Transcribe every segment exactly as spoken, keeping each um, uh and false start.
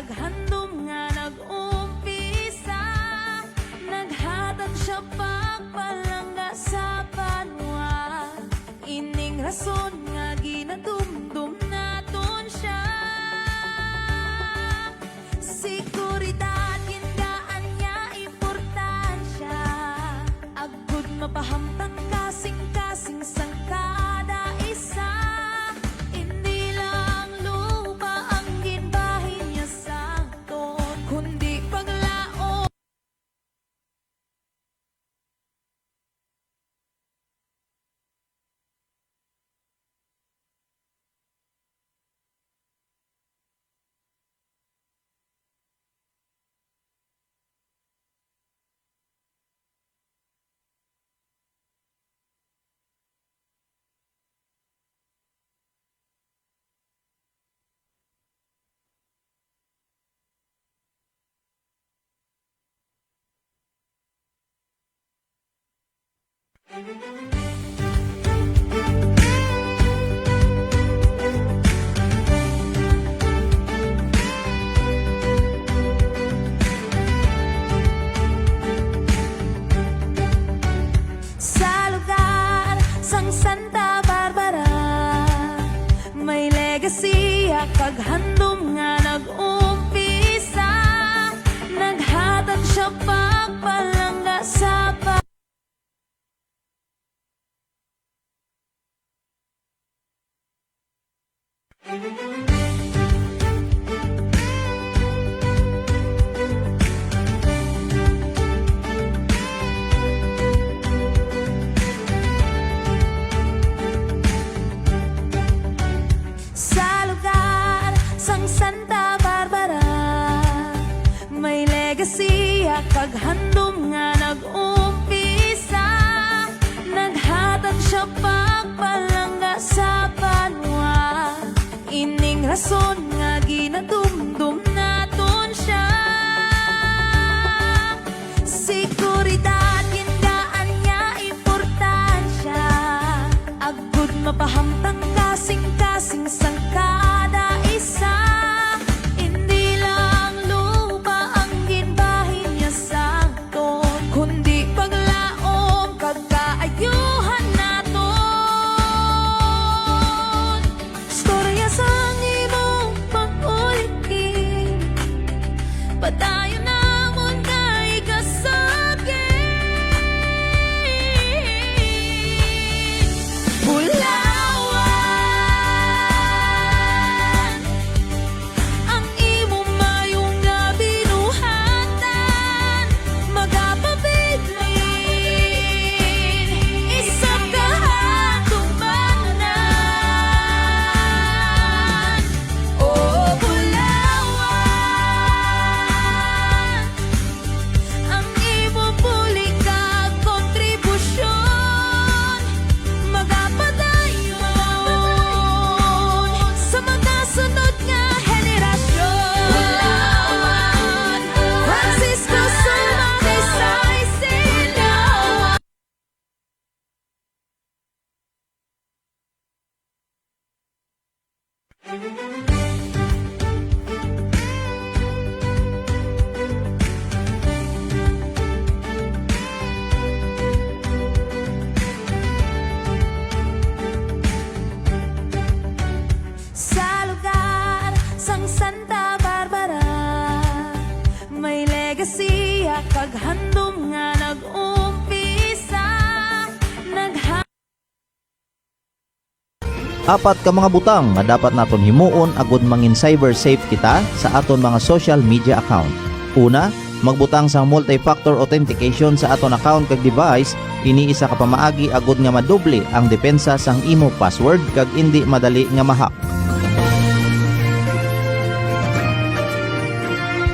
Handom nga nag-umpisa, naghatag siya pagpalangga sa banwa. Ining rason nga ginadumdom naton siya. Seguridad, gingaan niya importansya. Agud mapahamtang kasing-kasing sang kada isa. Hindi lang lupa ang ginbahin niya sa ton, kundi paglaom. Sa lugar sang Santa Barbara, may legasiya kag handom nga nag-umpisa. Naghatag siya pagpalangga sa pa- Sa lugar sang Santa Barbara, may legasiya kag handom nga nag-umpisa. Naghatag siya pagpalangga sa banwa. Ining rason nga ginadumdom naton siya. Seguridad, gingaan niya importansya. Agud mapahamtang kasing-kasing sang kada isa. Hindi lang lupa ang ginbahin niya sa ton, kundi paglaom kag kaayuhan naton. Istorya sang imong pag-uliking, padayon namon kay kasakit. Bulawan, ang imo mayo nga binuhatan, magapabilin isa ka hatubanan. O Bulawan, ang imo bulig kag kontribusyon magapadayon sa mga sunod nga henerasyon. Bulawan, Francisco Sumagaysay, Sinawa. Sa lugar sang Santa Barbara, may legasiya kag handom nga nag-umpisa. Nagha- Apat ka mga butang nga dapat naton himuon agud mangin cyber safe kita sa aton mga social media account. Una, magbutang sang multi-factor authentication sa aton account kag device. Ini isa ka pamaagi agud nga madoble ang depensa sang imo password kag indi madali nga ma-hack.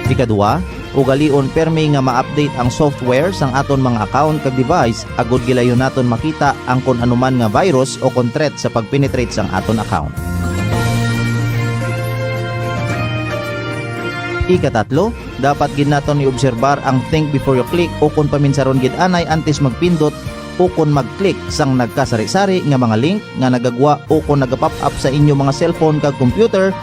Ikadua, ugalion permi nga ma-update ang software sang aton mga account kag device agud gilayon naton makita ang kon anuman nga virus o kon threat sa pag-penetrate sang aton account. Ikatatlo, dapat gid naton iobserbar ang think before you click o kon paminsaron gid anay antes magpindot o kon mag-click sang nagkasari-sari nga mga link nga nagagwa o kon nagapop up sa inyo mga cellphone kag computer,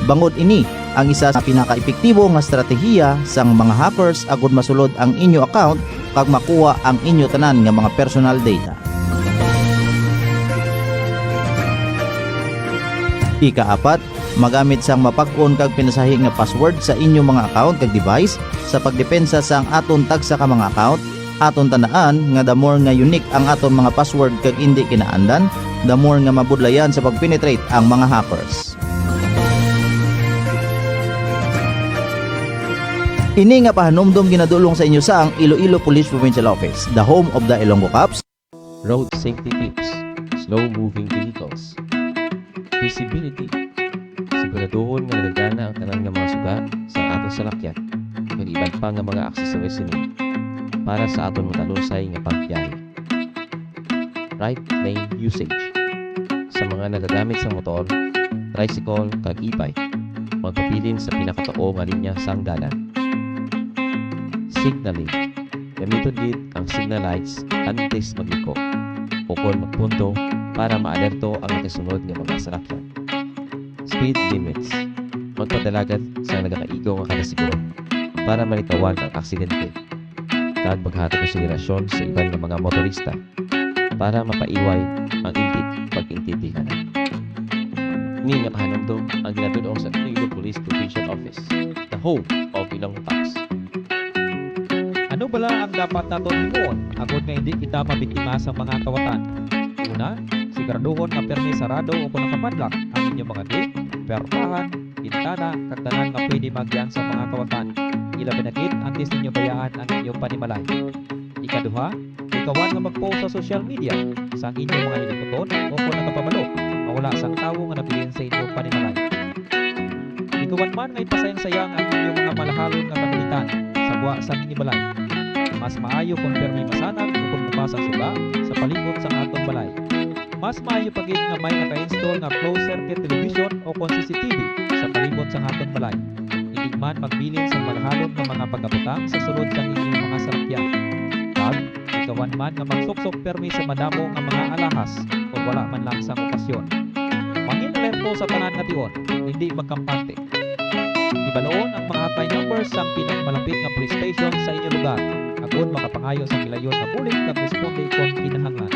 bangod ini Ang isa sa pinakaepektibo nga estratehiya sang mga hackers agud masulod ang inyo account kag makuha ang inyo tanan nga mga personal data. Ikaapat, magamit sang mapag-on kag pinasahi nga password sa inyo mga account kag device sa pagdepensa sang aton tagsa ka mga account. Aton tandaan nga the more nga unique ang aton mga password kag indi kinaandan, the more nga mabudlayan sa pag-penetrate ang mga hackers. Ini nga pahanumdom ginadulong sa inyo sang Iloilo Police Provincial Office, the home of the Ilonggo Cops. Road safety tips, slow-moving vehicles, visibility. Siguraduhon nga nagagana ang tanan nga mga suga sa aton salakyan, kag iban pa nga mga aksesoris sini para sa aton matalusay nga pagbiyahe. Right lane usage. Sa mga nagagamit sa motor, tricycle, kag e-bike, magpabilin sa pinakatuo nga linya sang dalan. Signaling. Gamiton gid ang signal lights antes magliko o kon magpunto para maalerto ang nakasunod nga mga salakyan. Speed limits. Magpadalagan sa nagakaigo nga kalasiguro para malikawan ang aksidente, kag maghatag konsiderasyon sa iban nga mga motorista para mapaiway ang indi pag-intindihan. Ni nga pahanumdom ang ginatudong sa Iloilo Police Provincial Office, the home of Ilonggo Cops. Ano bala ang dapat naton himuon agod nga hindi kita mabiktima sa mga kawatan? Una, siguraduhon nga pirmi sarado o kon nakapadlock ang inyong mga gate, pertahan, bintana, kag tanan nga pwede maagian sa mga kawatan. Ilabi na gid antes ninyo bayaan ang inyong panimalay. Ikaduha, likawan nga mag-post sa social media sang inyong mga hilikuton o kon nagapabalo nga wala sang tawo nga nabilin sa inyong panimalay. Likawan man nga ipasayang-sayang ang inyong mga malahalon nga kagamitan sa gwa sang inyo balay. Mas maayo kon pirmi masanag o kon bukas ang suga sa palibot sang aton balay. Mas maayo pa gid nga may naka-install nga closed circuit television o kon C C T V sa palibot sang aton balay. Indi man magbilin sang malahalon nga mga pagabutang sa sulod sang inyong mga salakyan. Kag likawan man nga magsuksok pirmi sa madamo nga mga alahas kon wala man lang sang okasyon. Mangin-alerto sa tanan nga tion, indi magkampante. Hibaloon ang mga hotline numbers sang pinakamalapit nga police station sa inyo lugar, agod makapangayo sang gilayon nga bulig kag responde kon kinahanglan.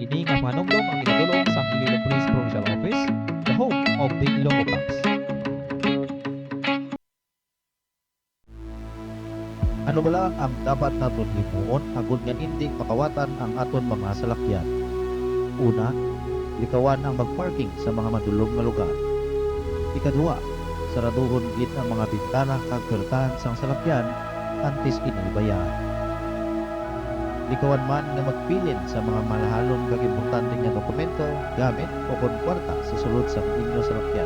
Ini nga panumdom ang ginadulong sang Iloilo Police Provincial Office, the home of the Ilonggo Cops. Ano bala ang dapat naton himuon agod nga indi makawatan ang aton mga salakyan? Una, likawan ang mag-parking sa mga madulom nga lugar. Ikaduha, saraduhon gid ang mga bintana kag puwertahan sang salakyan antes ini bayaan. Likawan man nga magbilin sa mga malahalon kag importante nga dokumento, gamit, o kon kwarta sa sulod sang inyo salakyan.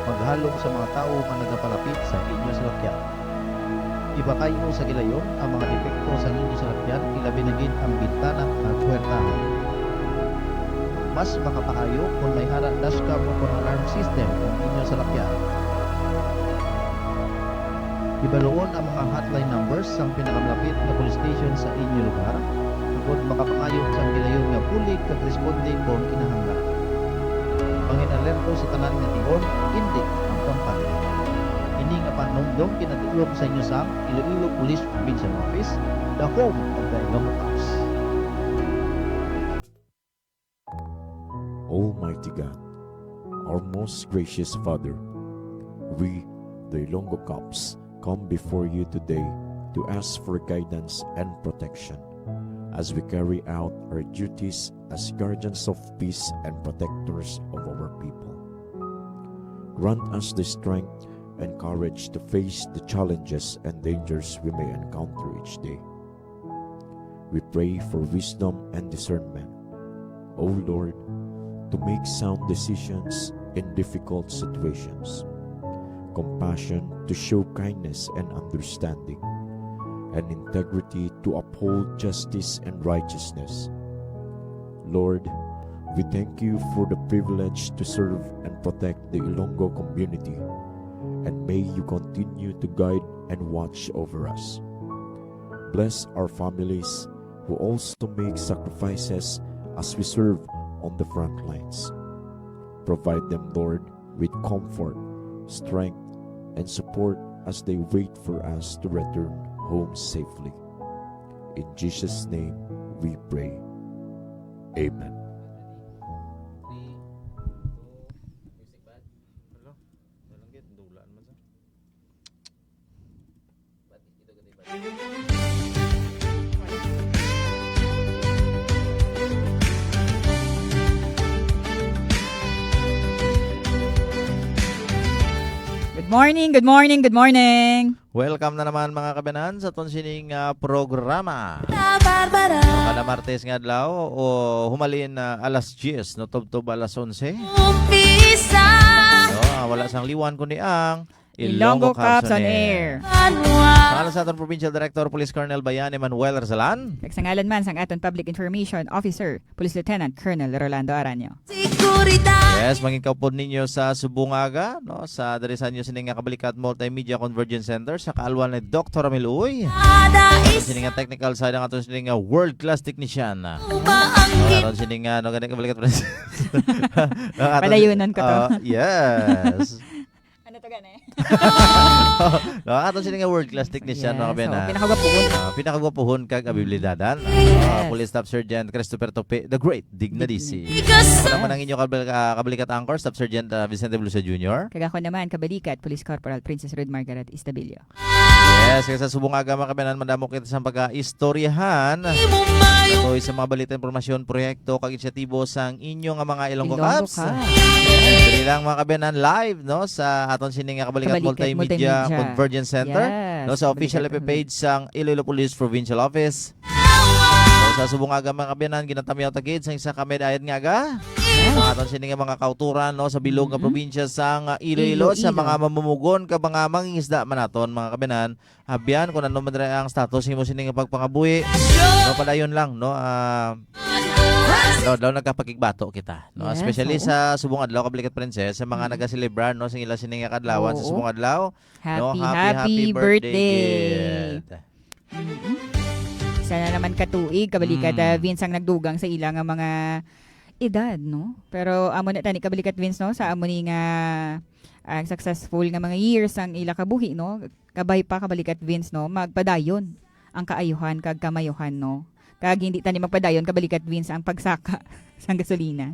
Maghalong sa mga tawo nga nagapalapit sa inyo salakyan. Ipakay-o sa gilayon ang mga depekto sa inyo salakyan, ilabi na gid ang bintana kag puwertahan. Mas makapaayo kon may ara dashcam o kon alarm system ang inyo salakyan. Hibaloon ang mga hotline numbers sang pinakamalapit nga police station sa inyo lugar, agod makapangayo sang gilayon nga bulig kag responde kon kinahanglan. Mangin-alerto sa tanan nga tion, indi ang kampante. Ini nga panumdom ginadulong sa inyo sang Iloilo Police Provincial Office, the home of the Ilonggo Cops. Almighty God, our most gracious Father, we, the Ilonggo Cops, come before you today to ask for guidance and protection as we carry out our duties as guardians of peace and protectors of our people. Grant us the strength and courage to face the challenges and dangers we may encounter each day. We pray for wisdom and discernment, O Lord, to make sound decisions in difficult situations, compassion to show kindness and understanding, and integrity to uphold justice and righteousness. Lord, we thank you for the privilege to serve and protect the Ilonggo community, and may you continue to guide and watch over us. Bless our families who also make sacrifices as we serve on the front lines. Provide them, Lord, with comfort, strength, and support as they wait for us to return home safely. In Jesus' name we pray. Amen. Good morning, good morning, good morning. Welcome na naman, mga kabanan, sa aton sining, ah, programa. Barbara. Kada Martes nga adlaw o humalin, ah, alas diyes, no, tubtob alas onse. Umpisa. No, ah, wala sang liwan kundi ang Ilonggo Cops on Air. Sa ngalan sa aton Provincial Director, Police Colonel Bayan Emmanuel Arzalan. Kag sa ngalan man sang aton Public Information Officer, Police Lieutenant Colonel Rolando Aranio. Seguridad. Yes, mangin kaupod ninyo sa subong nga aga, no, sa diri sa inyo sini nga Kabalikat Multimedia Convergence Center sa kaalwan ni Doktor Ramil Uy. Ada is Sini nga technical side ang aton sini nga world class technician. Uba ang No, gin- aron sini nga, no, gani Kabalikat Princess. Ang aton- Padayunan ko to. Ah, yes. Ano to gani? No, ang aton sini nga world class technician, Yes, mga kabayan, oo, ha? Pinakagwapuhon. Ah, pinakagwapuhon kag abilidadan. Yes. Ah, Police Staff Sergeant Christopher Tope, the great Dignadisi. Dignadisi. Ako naman ang inyo kabal- ah, kabalikat anchor, Staff Sergeant, ah, Vicente Velosa Junior. Kag ako naman, kabalikat, Police Corporal Princess Ruth Margaret Estabilio. Yes, kaya sa subong aga, mga kabayan, madamo kita sa pagkaistoryahan. Ito sa mga balita, impormasyon, proyekto, kag inisyatibo sang inyo nga mga Ilonggo Ilonggo Cups. Cups. Diri lang, mga kabayan, live, no, sa aton sini nga Kabalikat Kabalikat Multimedia Multimedia. Convergence Center, Yes, no, sa official Kabalikat F B page sang Iloilo Police Provincial Office. So, sa subong aga, mga kabayan, ginatamyaw ta gid sang isa ka medayad nga aga. Yes. Ang aton sini nga mga kauturan, no, sa bilog nga Mm-mm. probinsya sang, ah, Iloilo, Iloilo. Sa mga mamumugon kag mga mangingisda man naton, mga kabayan, abyan kung ano man dira ang status nimo sini nga pagpangabuhi. No, padayon lang, no. Ah, daw, daw nagkapakigbato kita, no. Yes, Especially oo. Sa subong adlaw, Kabalikat Princess, sa mga Mm. nagaselebrar, no, sa ila sini nga kadlawan sa Oo. Subong adlaw. Happy, No, happy, happy happy birthday, birthday. Gid. Mm-mm. Isa na naman ka tuig, kabalikat, Mm. ah, Vince, ang nagdugang sa ila nga mga edad, no? Pero amo na tani, kabalikat, Vince, no? Sa amo ni nga, ah, successful nga mga years ang ila kabuhi, no? Kabay pa, kabalikat, Vince, no? Magpadayon ang kaayuhan kag kamayuhan, no? Kag hindi tani magpadayon, kabalikat, Vince, ang pagsaka sang gasolina.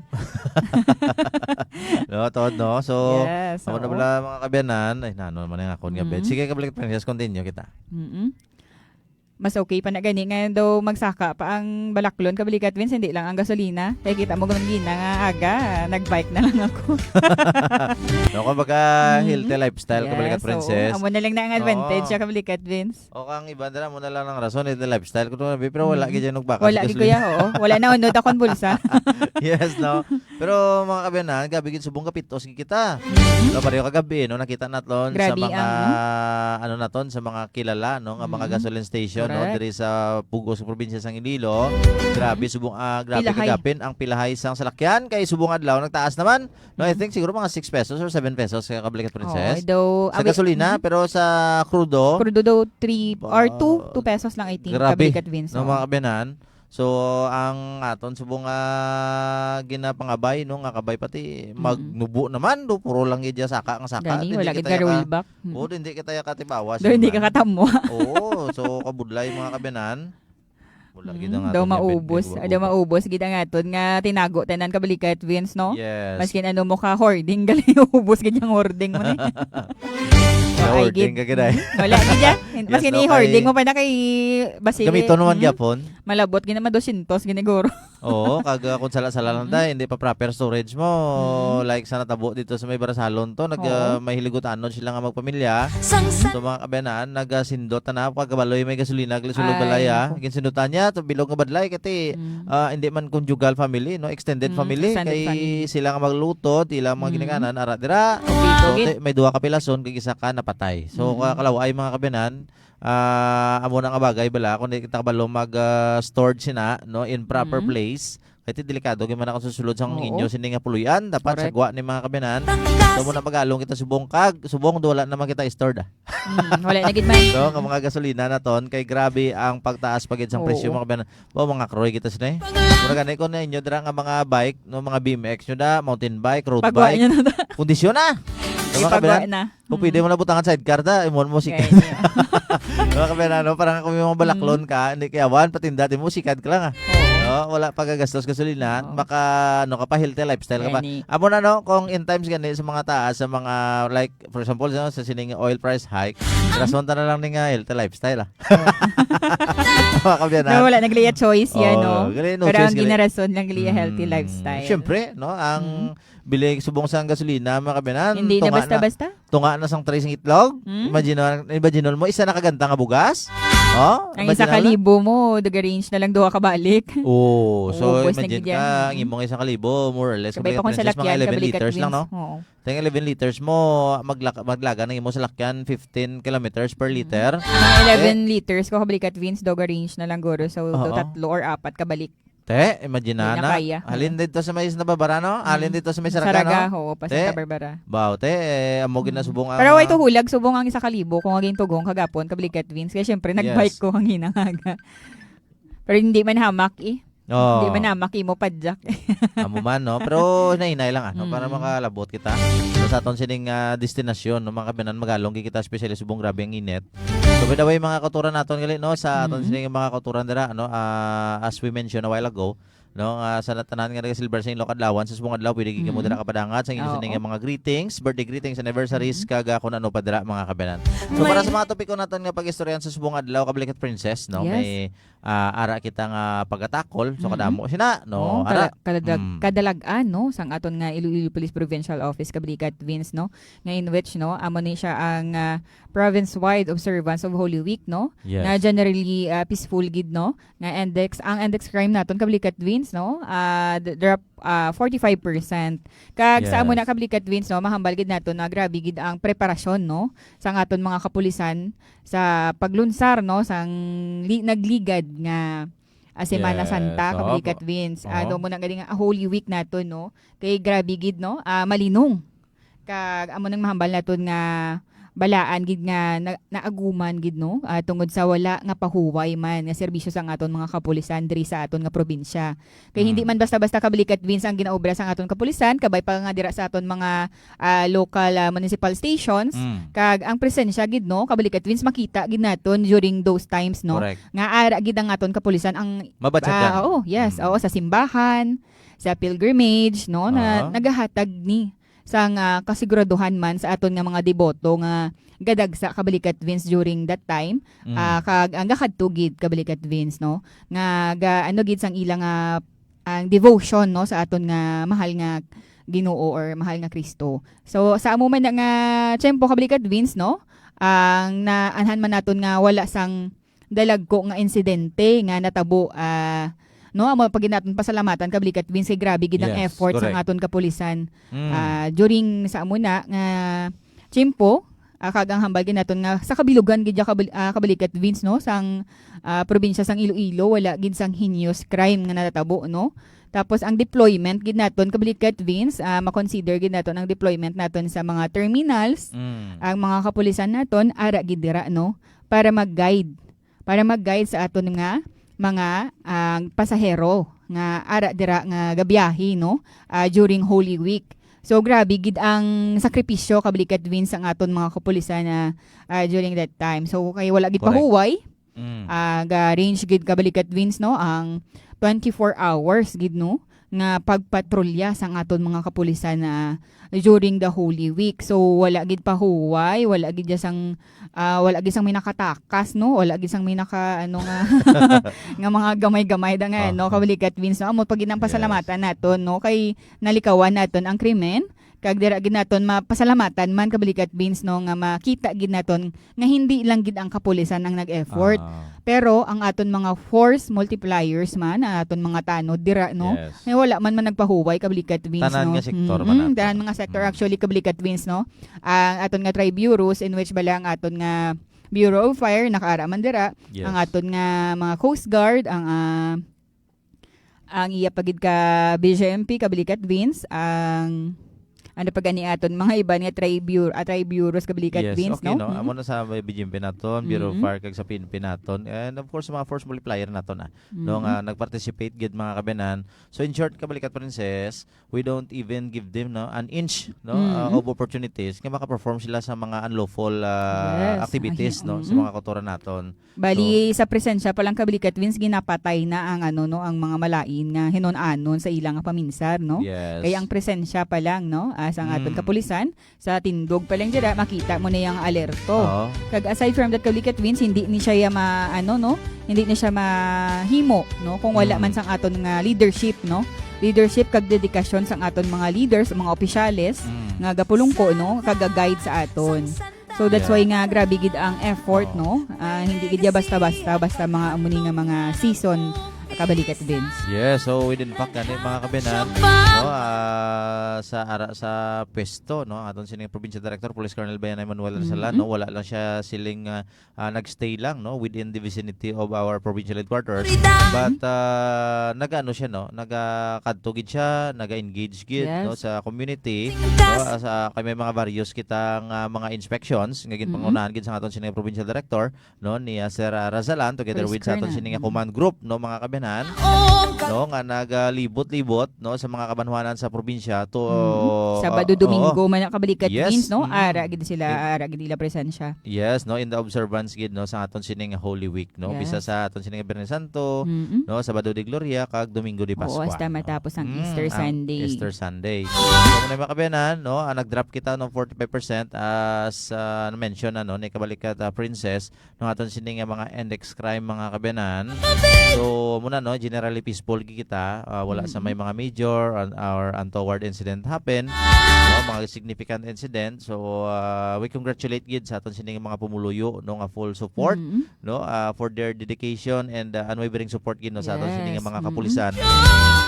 No, tod, no? So, Yes, amo na oo. Bala, mga kabayanan. Ay, nano naman ang akon nga bed. Mm. Sige, kabalikat, Princess, continue kita. Mm-mm. Mas okay pa na gani nga daw magsaka pa ang balaklon, kabalikat, Vince, hindi lang ang gasolina. Kay kita mo, gamangina nga aga, nag-bike na lang ako. No, kumbaga, Mm. healthy lifestyle, kabalikat, Yes, oo. Princess. Amo na lang na ang advantage Oo. Siya, kabalikat, Vince. O, kang iba dira, amo na lang ang rason, healthy lifestyle ko to, pero wala Mm. gid yan nagbakal Wala sa gid, gasolina. Kuya, oo. Wala na unod akong bulsa. Yes, no? Pero, mga kabayanan, gabi gid subong kapitos gid kita. Mm. No, pareho kagabi, no, nakita naton sa Grabe mga, ang, ano naton, sa mga kilala, no, nga mga Mm. gasoline station, no, Correct. Diri sa Pugos, probinsya sang Iloilo. Mm. Grabe, subong, ah, grabe Pilahay. Kagapin ang pilahay sang salakyan. Kay subong adlaw, nagtaas naman. No, I Mm. think siguro mga six pesos or seven pesos kaya kabalikat, Princess. Oo, daw, Sa abi-, gasolina, mm. Pero sa krudo, Krudo daw three or two, ah, two pesos lang, I think, grabe, kabalikat, Vince, no, oo. Mga kabayanan. So, ang aton subong nga ginapangabay, no, nga kabay pati Mm. magnubo naman, do, puro lang gid ya saka nga saka. Gani, Dili wala gid kita ka ya ka-roll back. Mm. Oo, dili kita ya katibawas Pero hindi naman. Ka katamwa. Oo, so, kabudlay, mga kabayanan. Wala gid Mm, ang daw aton nga maubos. Bente, Daw maubos gid ang aton nga tinago tanan, kabalikat, Vince, no? Yes. Maskin ano mo ka hoarding, gali, ubos gid ang hoarding mo ni. Ay, hoarding gid. Ka gid ay. Mm, wala gid yan. Yes, maskin no, i-hoarding kay mo pa na kay basin. Gamiton naman mm, gyapon. Malabot gid naman dosyentos giniguro. Oo, kag, ah, kung sala-sala lang Mm. tayo, hindi pa proper storage mo. Mm. Like sa natabo dito sa may Barasalon to, nag, Oo. Ah, may hiligutanod sila nga magpamilya. Sang sa- So, mga kabayanan, nagasindot na na, pagkabaloy may gasolina, gali sulod Ay, balay, ah. Naku. Ginsindotan niya, to bilog nga badlay, kati, Mm. ah, hindi man conjugal family, no? Extended Mm, family, extended kay family. Sila nga magluto, tila mga Mm. ginikanan, ara dira. Okay, So, okay. Te-, may duha ka pilason, kag isa ka napatay. So, Mm. Ka-, Kalaw-ay, mga kabayanan, Ah, amo na nga bagay bala, kung di kita kabalo mag, ah, stored sina, no, in proper Mm. place, kay ti delikado gyud man ang susulod sa Oo. inyo sini nga puloy-an, dapat sa Correct. gwa ni mga kabiyanan. Tangkas. So, muna mag-along kita subong kag, subong wala naman kita stored, ah. Mm, wala na gid man. So, nga mga gasolina naton, kay grabe ang pagtaas pa gid sang Oo. presyo, mga kabiyanan. Ba, mga kroy kita sini. Mura gani ko na inyo dira nga mga bike, no, mga B M X nyo da, mountain bike, road Pagwa bike. niya na ta. Kondisyon na. Diba, Ipagwa kabiyanan? na. Kung pwede Mm. mo na butangan sidecar da, imo mo sikat. Kaya niya. Diba, kabiyanan, no? Parang kung may mga balaklon Mm. ka, hindi kaya one, patinda, di mo sikat ka lang, ah. Oo. No? Wala pa gagastos gasolina, Oo. maka, ano ka pa, healthy lifestyle ka pa. Gani. Amo na, no? Kung in times gani sa mga taas, sa mga, like, for example, no, sa sining oil price hike, Mm. rason ta na lang ni nga healthy lifestyle, ah. Mga kabiyanan. No, wala na gali choice yan, Oo, no? gali, no Pero choice, ang gali. ginarason lang gali healthy Mm, lifestyle. Siyempre, no? Ang Mm. bilig subong sa gasolina, mga kabiyanan, Hindi na tunga na. basta-basta. Tunga na sang tray sing itlog. Mm. Imagine, imagine mo, isa na kaganta nga bugas. Oh, Ang isa imagine ka mo. libo mo, daga-range na lang duha ka balik. Oo. So, Ubos na imagine gid yan. ka, ang Mm. imong isa ka libo, more or less, Kabay pa kabigat kung princess, mga salakyan, eleven kabalikat liters lang, wins. no? Oo. Teng eleven liters mo, maglak-, maglaga ng imo salakyan, fifteen kilometers per Mm. liter. Mga Eh, eleven liters ko, kabalikat wins, daw ga-range na lang guro. So, Oo. tatlo or apat kabalik. Te, imagine Hindi na na. kaya. Halin Oo. dito sa may Nababara, no? Halin Mm. dito sa may Saraga, Saraga, no? oo, pa Te, Santa Barbara. Baw, te, eh, amo Mm. ginasubong ang, Pero ah, ito hulag, subong ang isa ka libo, kung aging tugong kagapon, kabalikat wins. Kaya syempre, Yes. nag-bike ko ang hinangaga. Pero hindi man hamak, eh. Oo. Hindi man hamak, imo padyak. Amo man, no? Pero hinay-hinay lang, ah, no? Para Mm. makalabot kita. So, sa aton sining, ah, destinasyon, no, mga kabiyanan, mag-along kita, especially subong grabe ang init. So, by the way, mga kauturan naton gali, no, sa aton Mm. sining mga kauturan dira, no, ah, as we mentioned a while ago, no, nga sa tanan nga naga-silver sa inyong adlawan, sa subong adlaw, pwede gyud mo Mm. dira kapadangat sa inyo Oo. sining mga greetings, birthday greetings, anniversaries, Mm. kag, ah, kung ano pa dira, mga kabiyanan. So, para May sa mga topiko naton nga pag-istoryahan sa subong adlaw, Kabalikat Princess, no, Yes. may, ah, ara kita nga pagatakol, so Mm. kadamo sina, no, Oo, ara. kala-, kaladag-, Mm. kadalag-an, no, sang aton nga Iloilo Police Provincial Office, Kabalikat Wins, no, nga in which, no, amo ni siya ang, ah, province-wide observance of Holy Week, no, Yes. nga generally, ah, peaceful gid, no, nga index, ang index crime naton, Kabalikat Wins, no, ah, d-, drop, ah, forty-five percent. Kag sa amo na, Yes. Kabalikat Wins, no, mahambal gid nato na grabe gid ang preparasyon, no, sang aton mga kapulisan sa paglunsar, no, sang li-, nagligad nga, ah, Semana Yes, Santa, oo, Kabalikat Wins. Ah, oo. Daw mo na gali nga, ah, Holy Week naton, no, kay grabe gid, no, ah, malinong. Kag amo nang mahambal naton nga balaan gid nga na-, naaguman gid, no? Ah, tungod sa wala nga pahuway man nga serbisyo sang aton mga kapulisan diri sa aton nga probinsya. Kay hindi Mm. man basta-basta, Kabalikat Wins, ang ginaobra sang aton kapulisan, kabay pa nga dira sa aton mga, ah, local, ah, municipal stations. Mm. Kag ang presensya gid, no, Kabalikat Wins, makita gid naton during those times, no? Correct. Nga ara gid ang aton kapulisan ang, Mabatyagan. ah, oo, yes, Mm. oo, sa simbahan, sa pilgrimage, no, na Ah. nagahatag ni sang, ah, kasiguraduhan man sa aton nga mga deboto nga gadagsa, Kabalikat Wins, during that time, Mm. ah, kag ang gakadto gid, Kabalikat Wins, no, nga ga-, ano gid sang ila nga, ang devotion, no, sa aton nga mahal nga Ginoo or mahal nga Kristo. So, sa amo man na nga tiyempo, Kabalikat Wins, no, ang naanhan man naton nga wala sang dalagko nga insidente nga natabo, ah, no, amo pa gid naton pasalamatan, Kabalikat Wins, kay grabe gid ang Yes, effort sang correct. aton kapulisan, Mm. ah, during sa amo na nga tiyempo, ah, kag ang hambal gid naton nga sa kabilugan gid ya, Kabal-, ah, Kabalikat Wins, no, sang, ah, probinsya sang Iloilo, wala gid sang heinous crime nga natabo, no. Tapos ang deployment gid naton, Kabalikat Wins, ah, ma-consider gid naton ang deployment naton sa mga terminals, Mm. ang mga kapulisan naton ara gid dira, no, para mag-guide para mag-guide sa aton nga mga, ah, pasahero nga ara dira nga gabiyahe, no, ah, during Holy Week. So, grabe gid ang sakripisyo, Kabalikat Wins, ang aton mga kapulisan na, ah, during that time. So, kay wala gid Correct. pahuway, Mm. ah, ga-range gid, Kabalikat Wins, no, ang twenty-four hours gid, no, nga pagpatrolya sang aton mga kapulisan na during the Holy Week. So, wala gid pahuway, wala gid ya sang, ah, wala gid sang may nakatakas, no? Wala gid sang may naka, ano nga, nga mga gamay-gamay da nga, no? Aha. Kabalikat Wins, no? Amo pa gid ang Yes. pasalamatan naton, no? Kay nalikawan naton ang krimen. Kag dira gid naton mapasalamatan man, Kabalikat Wins, no, nga makita gid naton nga hindi lang gid ang kapulisan ang nag-effort. Ah. Pero ang aton mga force multipliers man, ang aton mga tanod dira, no, Yes. nga wala man man nagpahuway, Kabalikat Wins, Tanan no? nga sektor Mm, man mm, ato. tanan mga sector, Mm. actually, Kabalikat Wins, no? Ang aton nga tri-bureaus, in which bala ang aton nga Bureau of Fire, nakaara man dira. Yes. Ang aton nga mga Coast Guard, ang, ah, ang iya pa gid ka B J M P, kabalikat Vince, ang ano pa gani aton mga iban nga tri-, bureau, ah, tri-bureaus, kabalikat Yes, Vince, okay, no? no? Mm. Amo na sa B J M P naton, Bureau of Mm. Fire, kag sa P N P naton. And of course, sa mga force multiplier naton, ah, no, Mm. nga nag-participate gid, mga kabanan. So, in short, kabalikat Princess, we don't even give them, no, an inch, no, Mm. uh, of opportunities nga maka-perform sila sa mga unlawful, uh, Yes, activities, ahi-, no, sa mm. mga kultura naton. Bali, So, sa presensya pa lang, kabalikat Vince, ginapatay na ang, ano, no, ang mga malain nga hinun-anon sa ilang paminsar, no? Yes. Kaya ang presensya pa lang, no, ah, sa aton Mm. kapulisan, sa tindog pa lang dira, makita mo na yung alerto. Oo. Kag aside from that, kabalikat Vince, hindi ni siya ya ma-, ano, no? Hindi ni siya mahimo, no? Kung wala Mm. man sang aton nga leadership, no? Leadership kag dedikasyon sang aton mga leaders, mga opisyales, Mm. nga gapulungko, no? Kag ga-guide sa aton. So, that's Yeah. why nga grabe gid ang effort, Oo. no? Ah, hindi gid ya basta-basta, basta mga amo ni nga mga season, kabalikat Vince. Yes, so within fact gani, mga kabanan, no, ah, sa ara-, sa pwesto, no, ang aton sining provincial director, Police Colonel Bayan Emmanuel Arsalan, Mm-hmm. no, wala lang siya siling, ah, ah, nagstay lang, no, within the vicinity of our provincial headquarters. Freedom. But, ah, nag-ano siya, no, nagakadto gid siya, naga-engage gid, Yes. no, sa community, Sing no, test. ah, sa, kay may mga various kita nga mga inspections nga Mm-hmm. ginpangunahan gid sa aton sining provincial director, no, ni, ah, Sir, ah, Razalan, together Police with sa aton Colonel. sining nga Mm-hmm. command group, no, mga kabanan, Oh, no, nga nagalibot-libot, no, sa mga kabanwanan sa probinsya to, Mm-hmm. Sabado, oo. Domingo man ang kabalikat Yes, Vince, no? mm. Ara gid sila, Eh, ara gid nila presensya. Yes, no, in the observance gid, no, sa aton sining Holy Week, no, Yes. bisa sa aton sining Biyernes Santo, Mm-hmm. no, Sabado de Gloria, kag Domingo de Oo, Pascua, hasta no? matapos ang Mm, Easter ang Sunday. Easter Sunday. So, muna, mga kabanan, no, ah, nag-drop kita ng forty-five percent as, ah, mention na, no, ni kabalikat, ah, Princess, no, aton sini nga mga index crime, mga kabanan. So, muna, no, generally peaceful gi kita, ah, wala sa Mm-hmm. may mga major or, or untoward incident happen, no, mga significant incident. So, ah, we congratulate gid sa aton sini nga mga pumuluyo, no, nga full support, Mm-hmm. no, ah, for their dedication and, ah, unwavering support gid, no, sa aton sini nga Yes. mga Mm-hmm. kapulisan.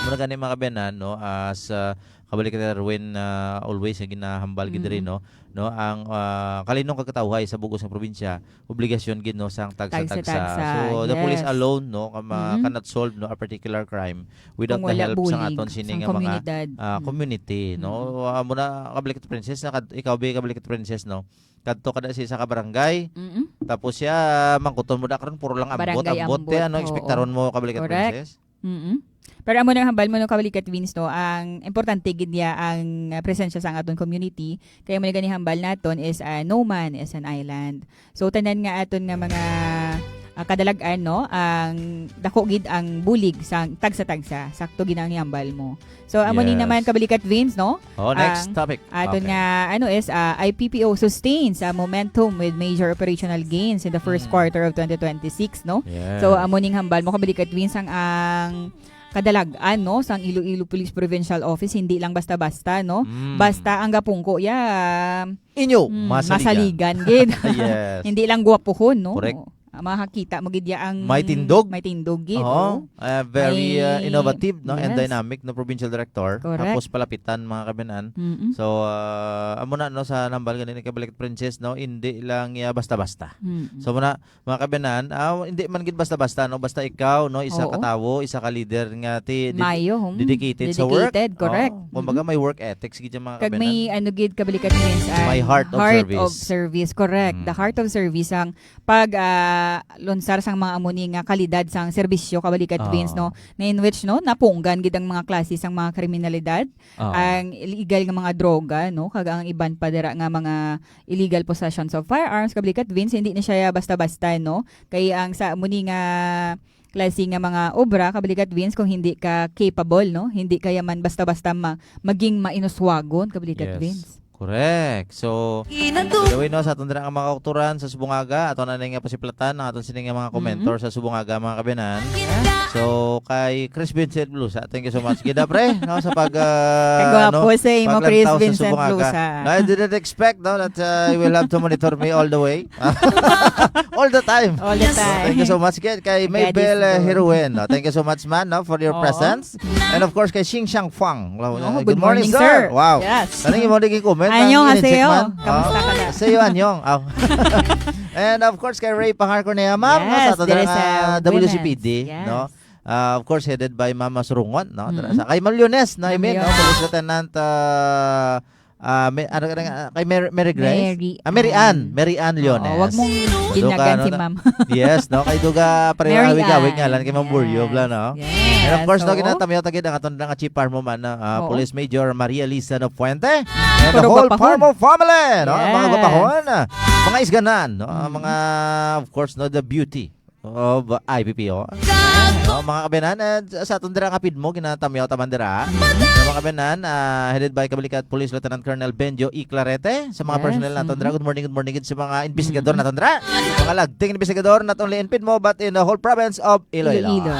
Muna gani, mga kabanan, no, as, ah, kabalik kita, Erwin, ah, always nga ginahambal gid diri, Mm-hmm. no, no, ang, ah, kalinong kag katawhay sa bug-os nga probinsya, obligasyon gid, no, sang tagsa-tagsa. Tagsa-tagsa, So, the police yes. alone, no, ka ma-, Mm-hmm. cannot solve, no, a particular crime without Kung the wala help sang bulig aton sini sang nga mga, komunidad. ah, Mm. community, no? Mm-hmm. Ah, muna, kabalik kita, Princess, na kad-, ikaw, bi, kabalik kita, Princess, no? Kadto ka na sa isa ka barangay, Mm-mm. tapos siya, mangkuton mo na karon, puro lang ambot, Barangay ambot, ambot, eh, ano, oo. Expectaron mo, kabalik kita, Correct. Princess? Mm-mm. Pero amo nang hambal mo, no, kabalikat Vince, no, ang importante gid niya ang, ah, presensya sa aton community. Kaya mo na gani hambal naton is, ah, no man is an island. So, tanan nga aton nga mga, ah, kadalag-an, no, ang dako gid ang bulig sa tagsa-tagsa. Sakto gid ang hambal mo. So, amo ni Yes. naman, kabalikat Vince, no? Oh, next Ang topic. aton Okay. nga, ano, is, ah, I P P O sustains a momentum with major operational gains in the first Mm. quarter of twenty twenty-six, no? Yes. So, amo ning hambal mo, kabalikat Vince, ang, ang kadalag-an, no, sang Iloilo Police Provincial Office, hindi lang basta-basta, no? Mm. Basta ang gapungko, ya, Inyo, mm, masaligan. Masaligan gid. Yes. Hindi lang gwapuhon, no? Correct. Ah, makakita mo gid ya ang May tindog. May tindog gid, Oo. oh. Ah, very, ah, May innovative, no, and Yes. dynamic na provincial director. Correct. Tapos palapitan, mga kabanan. Mm-mm. So, ah, amo na, no, sa nambal gani ni kabalik Princess, no, hindi lang ya basta-basta. Mm-mm. So, muna, mga kabanan, ah, hindi man gid basta-basta, no, basta ikaw, no, isa Oo. ka tawo, isa ka leader nga ti-, ded-, Mayo, hmm. dedicated sa work. Dedicated, correct. Oo. Kumbaga, Mm-mm. may work ethics gid yung mga Kag kabanan. may, ano gid, kabalikat Vince, May ang heart of heart service. of service, correct. The Mm. heart of service ang pag, ah, lunsar sang mga amo ni nga kalidad sang serbisyo, kabalikat, Oo. Vince, no? Na in which, no, napunggan gid ang mga klase sang mga kriminalidad, Oo. ang illegal nga mga droga, no? Kag ang iban pa dira nga mga illegal possessions of firearms, kabalikat, Vince, hindi na siya basta-basta, no? Kay ang sa amo ni nga klase nga mga obra, kabalikat, Vince, kung hindi ka capable, no? Hindi kaya man basta-basta ma-, maging mainuswagon, kabalikat, Yes. Vince. Correct. So, Inanto. by the way, no, sa aton dira nga mga kauturan sa Subungaga, ato na nga pasiplatan ang aton sini nga mga Mm-hmm. komentar sa Subungaga, mga kabanan. Inda. So, kay Chris Vincent Blusa, thank you so much. Gida, pre, no, sa pag, ah, Kagwapo ano, sa imo, paglantaw Chris sa Vincent Subungaga. Blusa. No, I didn't expect, no, that, uh, you will have to monitor me all the way. All the time. All the time. Thank you so much, kay, kay God is Mabel, uh, good. Hiruen, no? Thank you so much, man, no, for your Oo. presence. And of course, kay Xing Xiang Fang. Hello, Oh, uh, good good morning, morning, sir. sir. Wow. Yes. Kaning imo naging comment, Anyong haseyo. Kamusta ka na? Haseyo, anyong. Aw. And of course, kay Ray Pahar Cornea, ma'am, no, Yes, sa ato diri dira sa nga W C P D, Women's. Yes. no? Ah, of course, headed by Mama Surungon, no? Dira Mm-mm. sa, kay Ma'am Leones, no? I Ma'am mean, no? Leones. Police Lieutenant, ah, ah, may, ano ka na nga, kay Mary, Mary Grace? Mary Ah, Mary Ann. Ann. Mary Ann Oo, Leones. wag mong Duka, ginyagan no, si na, ma'am. yes, no? Kay Duga, pareho Mary awig-awig Ann. nga lang kay Ma'am Buryo, Yes. bla, no? Yes, And of course, no, oo. ginatamiyaw ta gid ang aton nga chief armor man, ah, Oo. Police Major Maria Lisa Nofuente. And the Puro whole gwapahon. Parmo family, no? Mga Yes. gwapahon, ah, mga isganan, no? Ah, Mm. mga, of course, no, the beauty of I P P O. No, mga kabenan, eh, sa aton dira nga pidmo, ginatamyaw ta man dira. Mm. No, mga kabenan, ah, headed by Kabalikat Police Lieutenant Colonel Benjo E. Clarete, sa mga Yes, personnel naton dira. mm. Good morning, good morning gid sa mga investigador Mm. naton dira. Mga lagting investigador, not only in Pidmo, but in the whole province of Iloilo. Iloilo.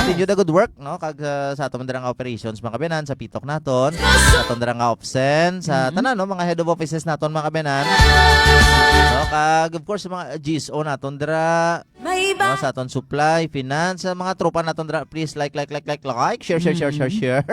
Continue the good work, no? Kag, ah, sa aton dira nga operations, mga kabenan, sa pitok naton, sa aton dira nga opsen, sa Mm. tanan, no? Mga head of offices naton, mga kabenan. No? Kag, of course, sa mga G S O naton dira, May iba. no? Sa aton supply, finance, sa mga tropa naton dira, please like, like, like, like, like, share, share, share, share, Mm. share.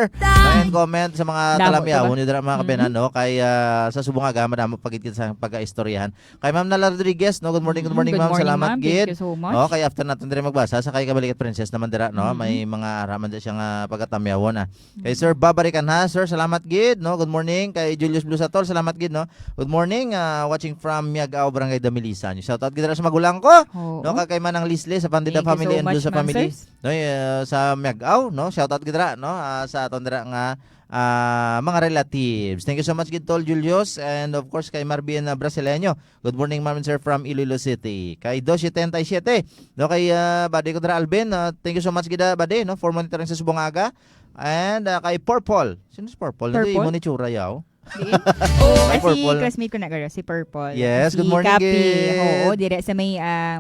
And comment sa mga Damo, talamyaw diba? nyo dira, mga kabenan, Mm. no? Kay, ah, sa subong nga, madamo pa gid kita sa pagkaistoryahan. Kay Ma'am Nala Rodriguez, no? Good morning, good Mm, morning, good ma'am. morning, Salamat ma'am. Thank gid. you so much. Oh, kay after naton diri magbasa, sa kay Kabalikat Princess naman dira, no? Mm. May mga ara man dira siya nga pagatamyawon, ah. Kay Mm. Sir Babarikan, ha, sir, salamat gid, no? Good morning. Kay Julius Blusatol, salamat gid, no? Good morning, ah, watching from Miagao, Barangay Damilisan. Shout out gid dira sa magulang ko, Oo. no? Kay, kay Manang Lisle sa Pandida Thank you family so and much, Blusa ma'am, family. sir. No, eh, sa Miagao, no? Shout out gid dira, no? Ah, sa aton dira nga, ah, mga relatives. Thank you so much gid, Tol Julius, and of course kay Marvin, ah, Brasileño. Good morning, ma'am and sir, from Iloilo City. Kay dos setenta y siete, no, kay, ah, buddy ko dira, Alvin, ah, thank you so much gid, ah, buddy, no, for monitoring sa subong nga aga. And, ah, kay Purple. Sino si Purple? Hindi Purple? mo ni tsura, yaw. Di? Ay, Ah, si Purple. classmate ko na, girl, si Purple. Yes, Si good morning, Kapi. Gid. Oo, dire sa may, ah,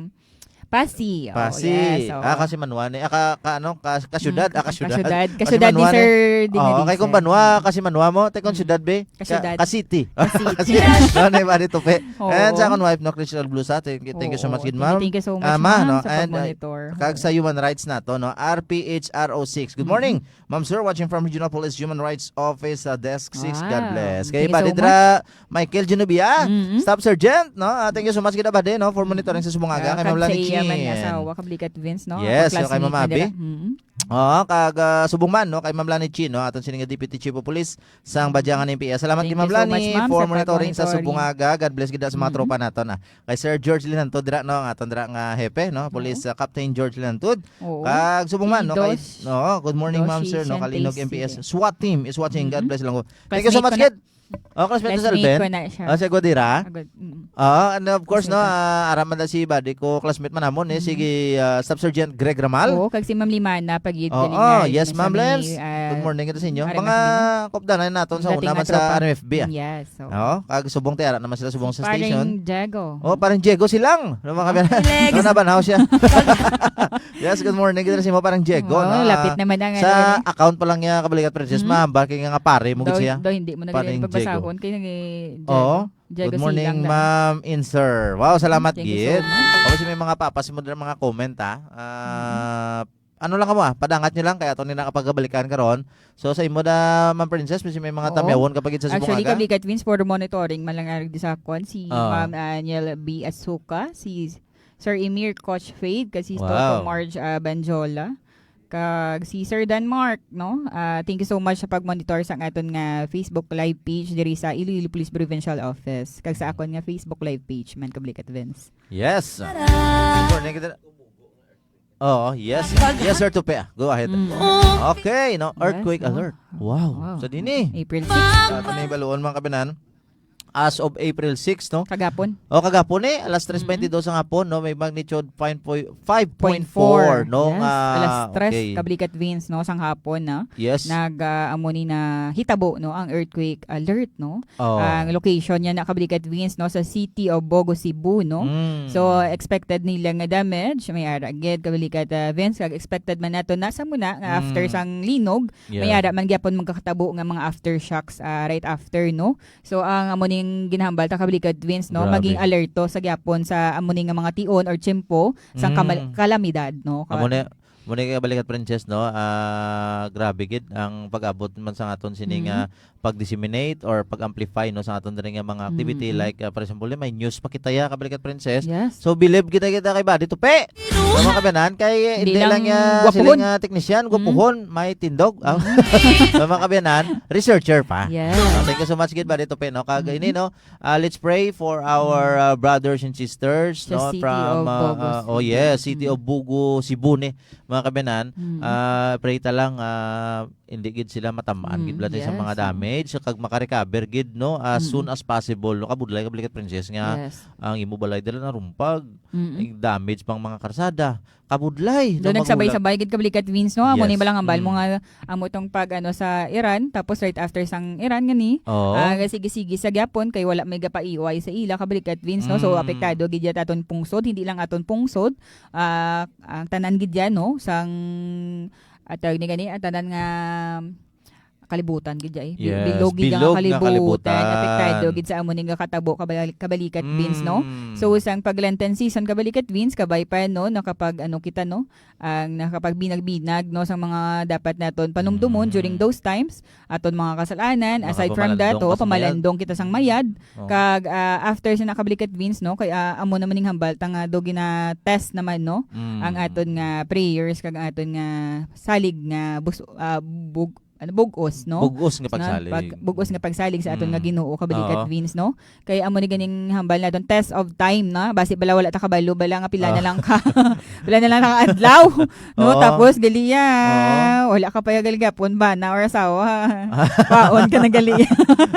Pasi. Oh, Pasi. yes, oo. Ah, kasi Manwa ni. Ah, ka, ka, ano, ka, kasyudad. Mm, Ah, kasyudad. kasyudad. Kasi Kasyudad ni Manwa ni. Sir Dina Oo, kay kung Dizon. Banwa, Mm. kasi Manwa mo, te kung Mm. syudad, be. Kasyudad. Ka, ka city. Ka city. Ano, iba dito, pe. Oo. And sa akong wife, no, Crystal Blusa, thank you, thank you so much, Oo, gid, thank you, ma'am. thank you so much, Ah, ma, ma'am, no, sa and, uh, pagmonitor. kag sa human rights nato, no, R P H R O six. Good Mm-hmm. morning, ma'am, sir, watching from Regional Police Human Rights Office, uh, Desk six. God Wow. bless. Kay Thank you Buddy so dira, much. Michael Genovia, Mm-hmm. Staff Sergeant, no? Ah, thank you so much, gid, buddy, no, for monitoring sa subong nga aga. Ah, Kay kag Ma'am sa Lani iya man Chin. asawa, Kablikat Vince, no? Yes, Kag so kay Ma'am classmate na Abi. dira. Mm-hmm. Oo, kag, ah, subong man, no, kay Ma'am Lani Chin, no, aton sini nga Deputy Chief of Police sang Badiangan M P S. Salamat Thank kay Ma'am you so Lani much, ma'am, for sa monitoring sa pagmonitor. subong nga aga. God bless gid sa mga Mm-hmm. tropa naton, ah. Kay Sir George Linantud dira, no, nga aton dira nga hepe, no, Oo. Police, ah, Captain George Linantud. Oo. Kag subong Si man, no, kay, Dos, no, good morning, Dos ma'am, sir, no, Jason Kalinog Tracy. M P S. SWAT team is watching. God Mm-hmm. bless lang ko. Thank you so Classmate much, ko na. gid. Oh, classmate ni Sir Classmate Alvin? ko na siya. Ah, sa Guadira? Agad, mm. Ah, and of course, Sa no, Guadira. ah, ara man na si buddy ko, classmate man namon, eh, Mm. si, ah, Staff Sergeant Greg Ramal. Oo, kag si Ma'am Limana, pag-, Oo, galing na, yes, sa Ma'am may, Lems. ah, Good morning kita sa inyo. Mga Armas Lima. kopdanan naton sa Dating una na man sa tropa. R M F B, ah. Yes, oo. Oo, kag subong ti ara naman sila subong Si sa Paring station. Diego. Oh, Paring Diego silang. Ano, mga Oh, kabenan? si Legs. Ano, nabanhaw siya? Yes, good morning. Kita si mo, Paring Diego, Oh, no? lapit Ah, naman ang sa ano, eh. account pa lang niya, Kabalikat Princess, Mm. ma'am, bakit nga nga pare mo gud Daw, siya? daw hindi mo na Paring ganyan Diego. pagbasahon kay nag-, Oo. Diego Good morning, Silang na. ma'am and sir. Wow, salamat, Thank you so gid. much. Ako, si may mga papas mo dira, mga comment, ha. Ah, Mm. ano lang kamo, ah, padangat nyo lang, kaya ato ni nakapagabalikan karon. So, sa imo da, Ma'am Princess, may, may mga Oo. tamyawon ka pa gid sa subong Actually, aga? Kablikat Vince, for monitoring man lang ang di sa kwan, si Ah. Ma'am Aniel B. Asuka, si Sir Emir Coach Fade, kag si Wow. Toto Marge, ah, Banjola, kag si Sir Denmark, no? Ah, thank you so much sa pag-monitor sa aton nga Facebook live page diri sa Iloilo Police Provincial Office, kag sa akon nga Facebook live page man, Kablikat Vince. Yes. Good morning, kita. Oo, yes. Yes, sir, Tupe. Go ahead. Mm. Okay, no? Yes, Earthquake no? alert. Wow. Wow. Sa dini. April six. Sa aton ni baluon, mga kabinan. As of April six, no? Kagapon. O, kagapon eh, alas tres Mm-hmm. twenty-dos ang hapon, no? May magnitude five point, five point four, Point four. no? Yes, Nga, alas tres, okay. Kablikat Vince, no? Sang hapon, no? Yes. Nag, ah, amo ni na hitabo, no? Ang earthquake alert, no? Oh. Ang location niya na, Kablikat Vince, no, sa city of Bogo, Cebu, no? Mm. So, expected nila nga damage, may ara gid, Kablikat, ah, Vince, kag expected man nato na sa muna nga after Mm. sang linog, may Yes. ara man gyapon magkakatabo nga mga aftershocks, ah, right after, no? So, ang amo ning ginahambal ta, Kablikat Vince, no, Grabe. maging alerto sa gyapon sa amo ni nga mga tion or tiyempo sa kamal-, Mm. kalamidad, no? Ka- Amo na, Muna yung kabalikat, Princess, no? Ah, grabe gid ang pag-abot man sa aton sini nga Mm. pag-disseminate or pag-amplify, no, sa aton diri nga mga activity. Mm-mm. Like, ah, for example, may news pa kita ya, kabalikat, Princess. Yes. So, bilib kita, kita kay Buddy Tupi. Mga kabanan, kay Hindi hindi lang lang, ah, sila gwapuhon. nga technician, Mm. gwapuhon, may tindog. Ah, Mm. mga kabanan, researcher pa. Yes. Ah, thank you so much, gid, Buddy Tupi, no? Kag Mm. ini, no? Ah, let's pray for our, Mm. ah, brothers and sisters, Sa no? City From, of ah, Bogo, ah, oh, Cebu. yes, City Mm. of Bogo, Cebu, ni. Mga kabanan, Mm. ah, pray ta lang, ah, hindi gid sila matamaan Mm, gid bala sa mga yes, oo. damage, kag makarecover gid, no, as soon Mm. as possible, no? Kabudlay, kabalikat, Princess, nga Yes. ang imo balay dala narumpag, Mm-mm. ang damage pang mga karsada, kabudlay, no, Daw maghulag. nagsabay-sabay gid, kabalikat, Vince, no? Amo ni Yes. balang hambal mo Mm. nga amo tong pag, ano, sa Iran, tapos right after sang Iran gani, Oo. ah, sige-sige sa gyapon kay wala may gapaiway sa ila, kabalikat, Vince, no? So, Mm. apektado gid ya aton pungsod, hindi lang aton pungsod, ah, ang tanan gid yan, no? Sang, ah, tawag ni gani, ang tanan nga kalibutan gid ya, eh. Bi-, Yes, bilog gid ang bilog nga kalibutan, kalibutan. apektado gid sa amo ni nga katabo, kabal-, kabalikat, Vince, no? Mm. So, sang pag-Lenten season, kabalikat, Vince, kabay pa, no, nakapag, ano, kita, no? Ang nakapagbinag-binag, no, sa mga dapat naton panumdumon Mm. during those times, aton mga kasalanan. Mga Aside from that, pamalandong oh, ka sa mayad. pamalandong kita sang mayad. Oh. Kag, ah, after sa nakabalikat, Vince, no, kay, ah, amo naman ning hambal ta nga do gina-test naman, no, Mm. ang aton nga prayers kag ang aton nga salig nga bus-, ah, bug-, ano, bug-os, no? Bug-os nga Na pagsalig. pag-, bug-os nga pagsalig sa aton nga Mm. Ginoo, kabalikat, Oo. Vince, no? Kay amo ni ganing hambal naton, test of time, na basi bala wala ta kabalo bala nga pila na Ah. lang ka, pila na lang ka adlaw, no? Oo. Tapos gali ya, Oo. wala ka pa ya gali gapon bana or asawa. Paon ka na gali ya.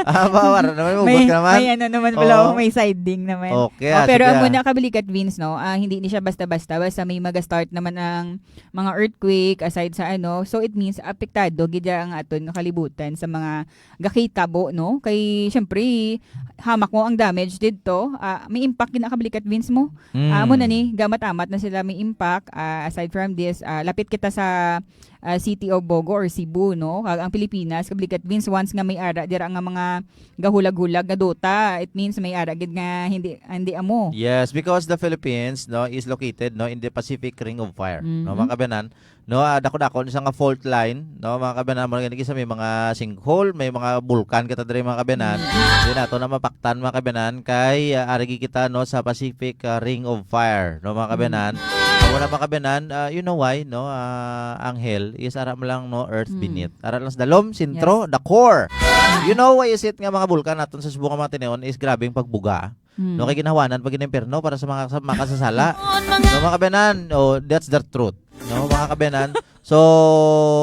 Ah, ba, wala naman, May, hugot ka naman. may ano naman pala, Oo. oh, may siding naman. Okay, Oh, ah, pero sige, amo ah. na, kabalikat, Vince, no? Ah, hindi ni siya basta-basta, basta may maga-start naman ang mga earthquake, aside sa ano. So, it means, apektado gid ang aton nga kalibutan sa mga gakita, bo, no? Kay, syempre, hamak mo ang damage didto, ah, may impact gid na, kabalikat, Vince, mo. Mm. Ah, amo na ni, gamat-amat na sila may impact. Ah, aside from this, ah, lapit kita sa, ah, City of Bogo or Cebu, no? Kag ang Pilipinas, kabalikat, Vince, once nga may ara dira nga mga gahulag-hulag nga duta, it means may ara gid nga hindi, hindi amo. Yes, because the Philippines, no, is located, no, in the Pacific Ring of Fire, no, Mhm. mga kabanan. No, ah, dako-dako ni sa nga fault line, no, mga kabanan, mo gani sa may mga sinkhole, may mga bulkan kita diri, mga kabanan. Mm. Di nato na mapaktan, mga kabanan, kay, ah, arigi kita, no, sa Pacific, ah, Ring of Fire, no, mga kabanan. Mm. Amo na, mga kabanan, ah, you know why, no? Ah, ang hell is ara mo lang, no, earth Mm. beneath. Ara lang sa dalom, sentro, Yes. the core. Mm. You know why is it nga mga bulkan naton sa Subo nga mga tinuon is grabing pagbuga? Mm. No, kay ginahawanan pa gid ang impyerno para sa mga sa-, makasasala. No, mga kabanan, oh, that's the truth. No, mga kabanan. So,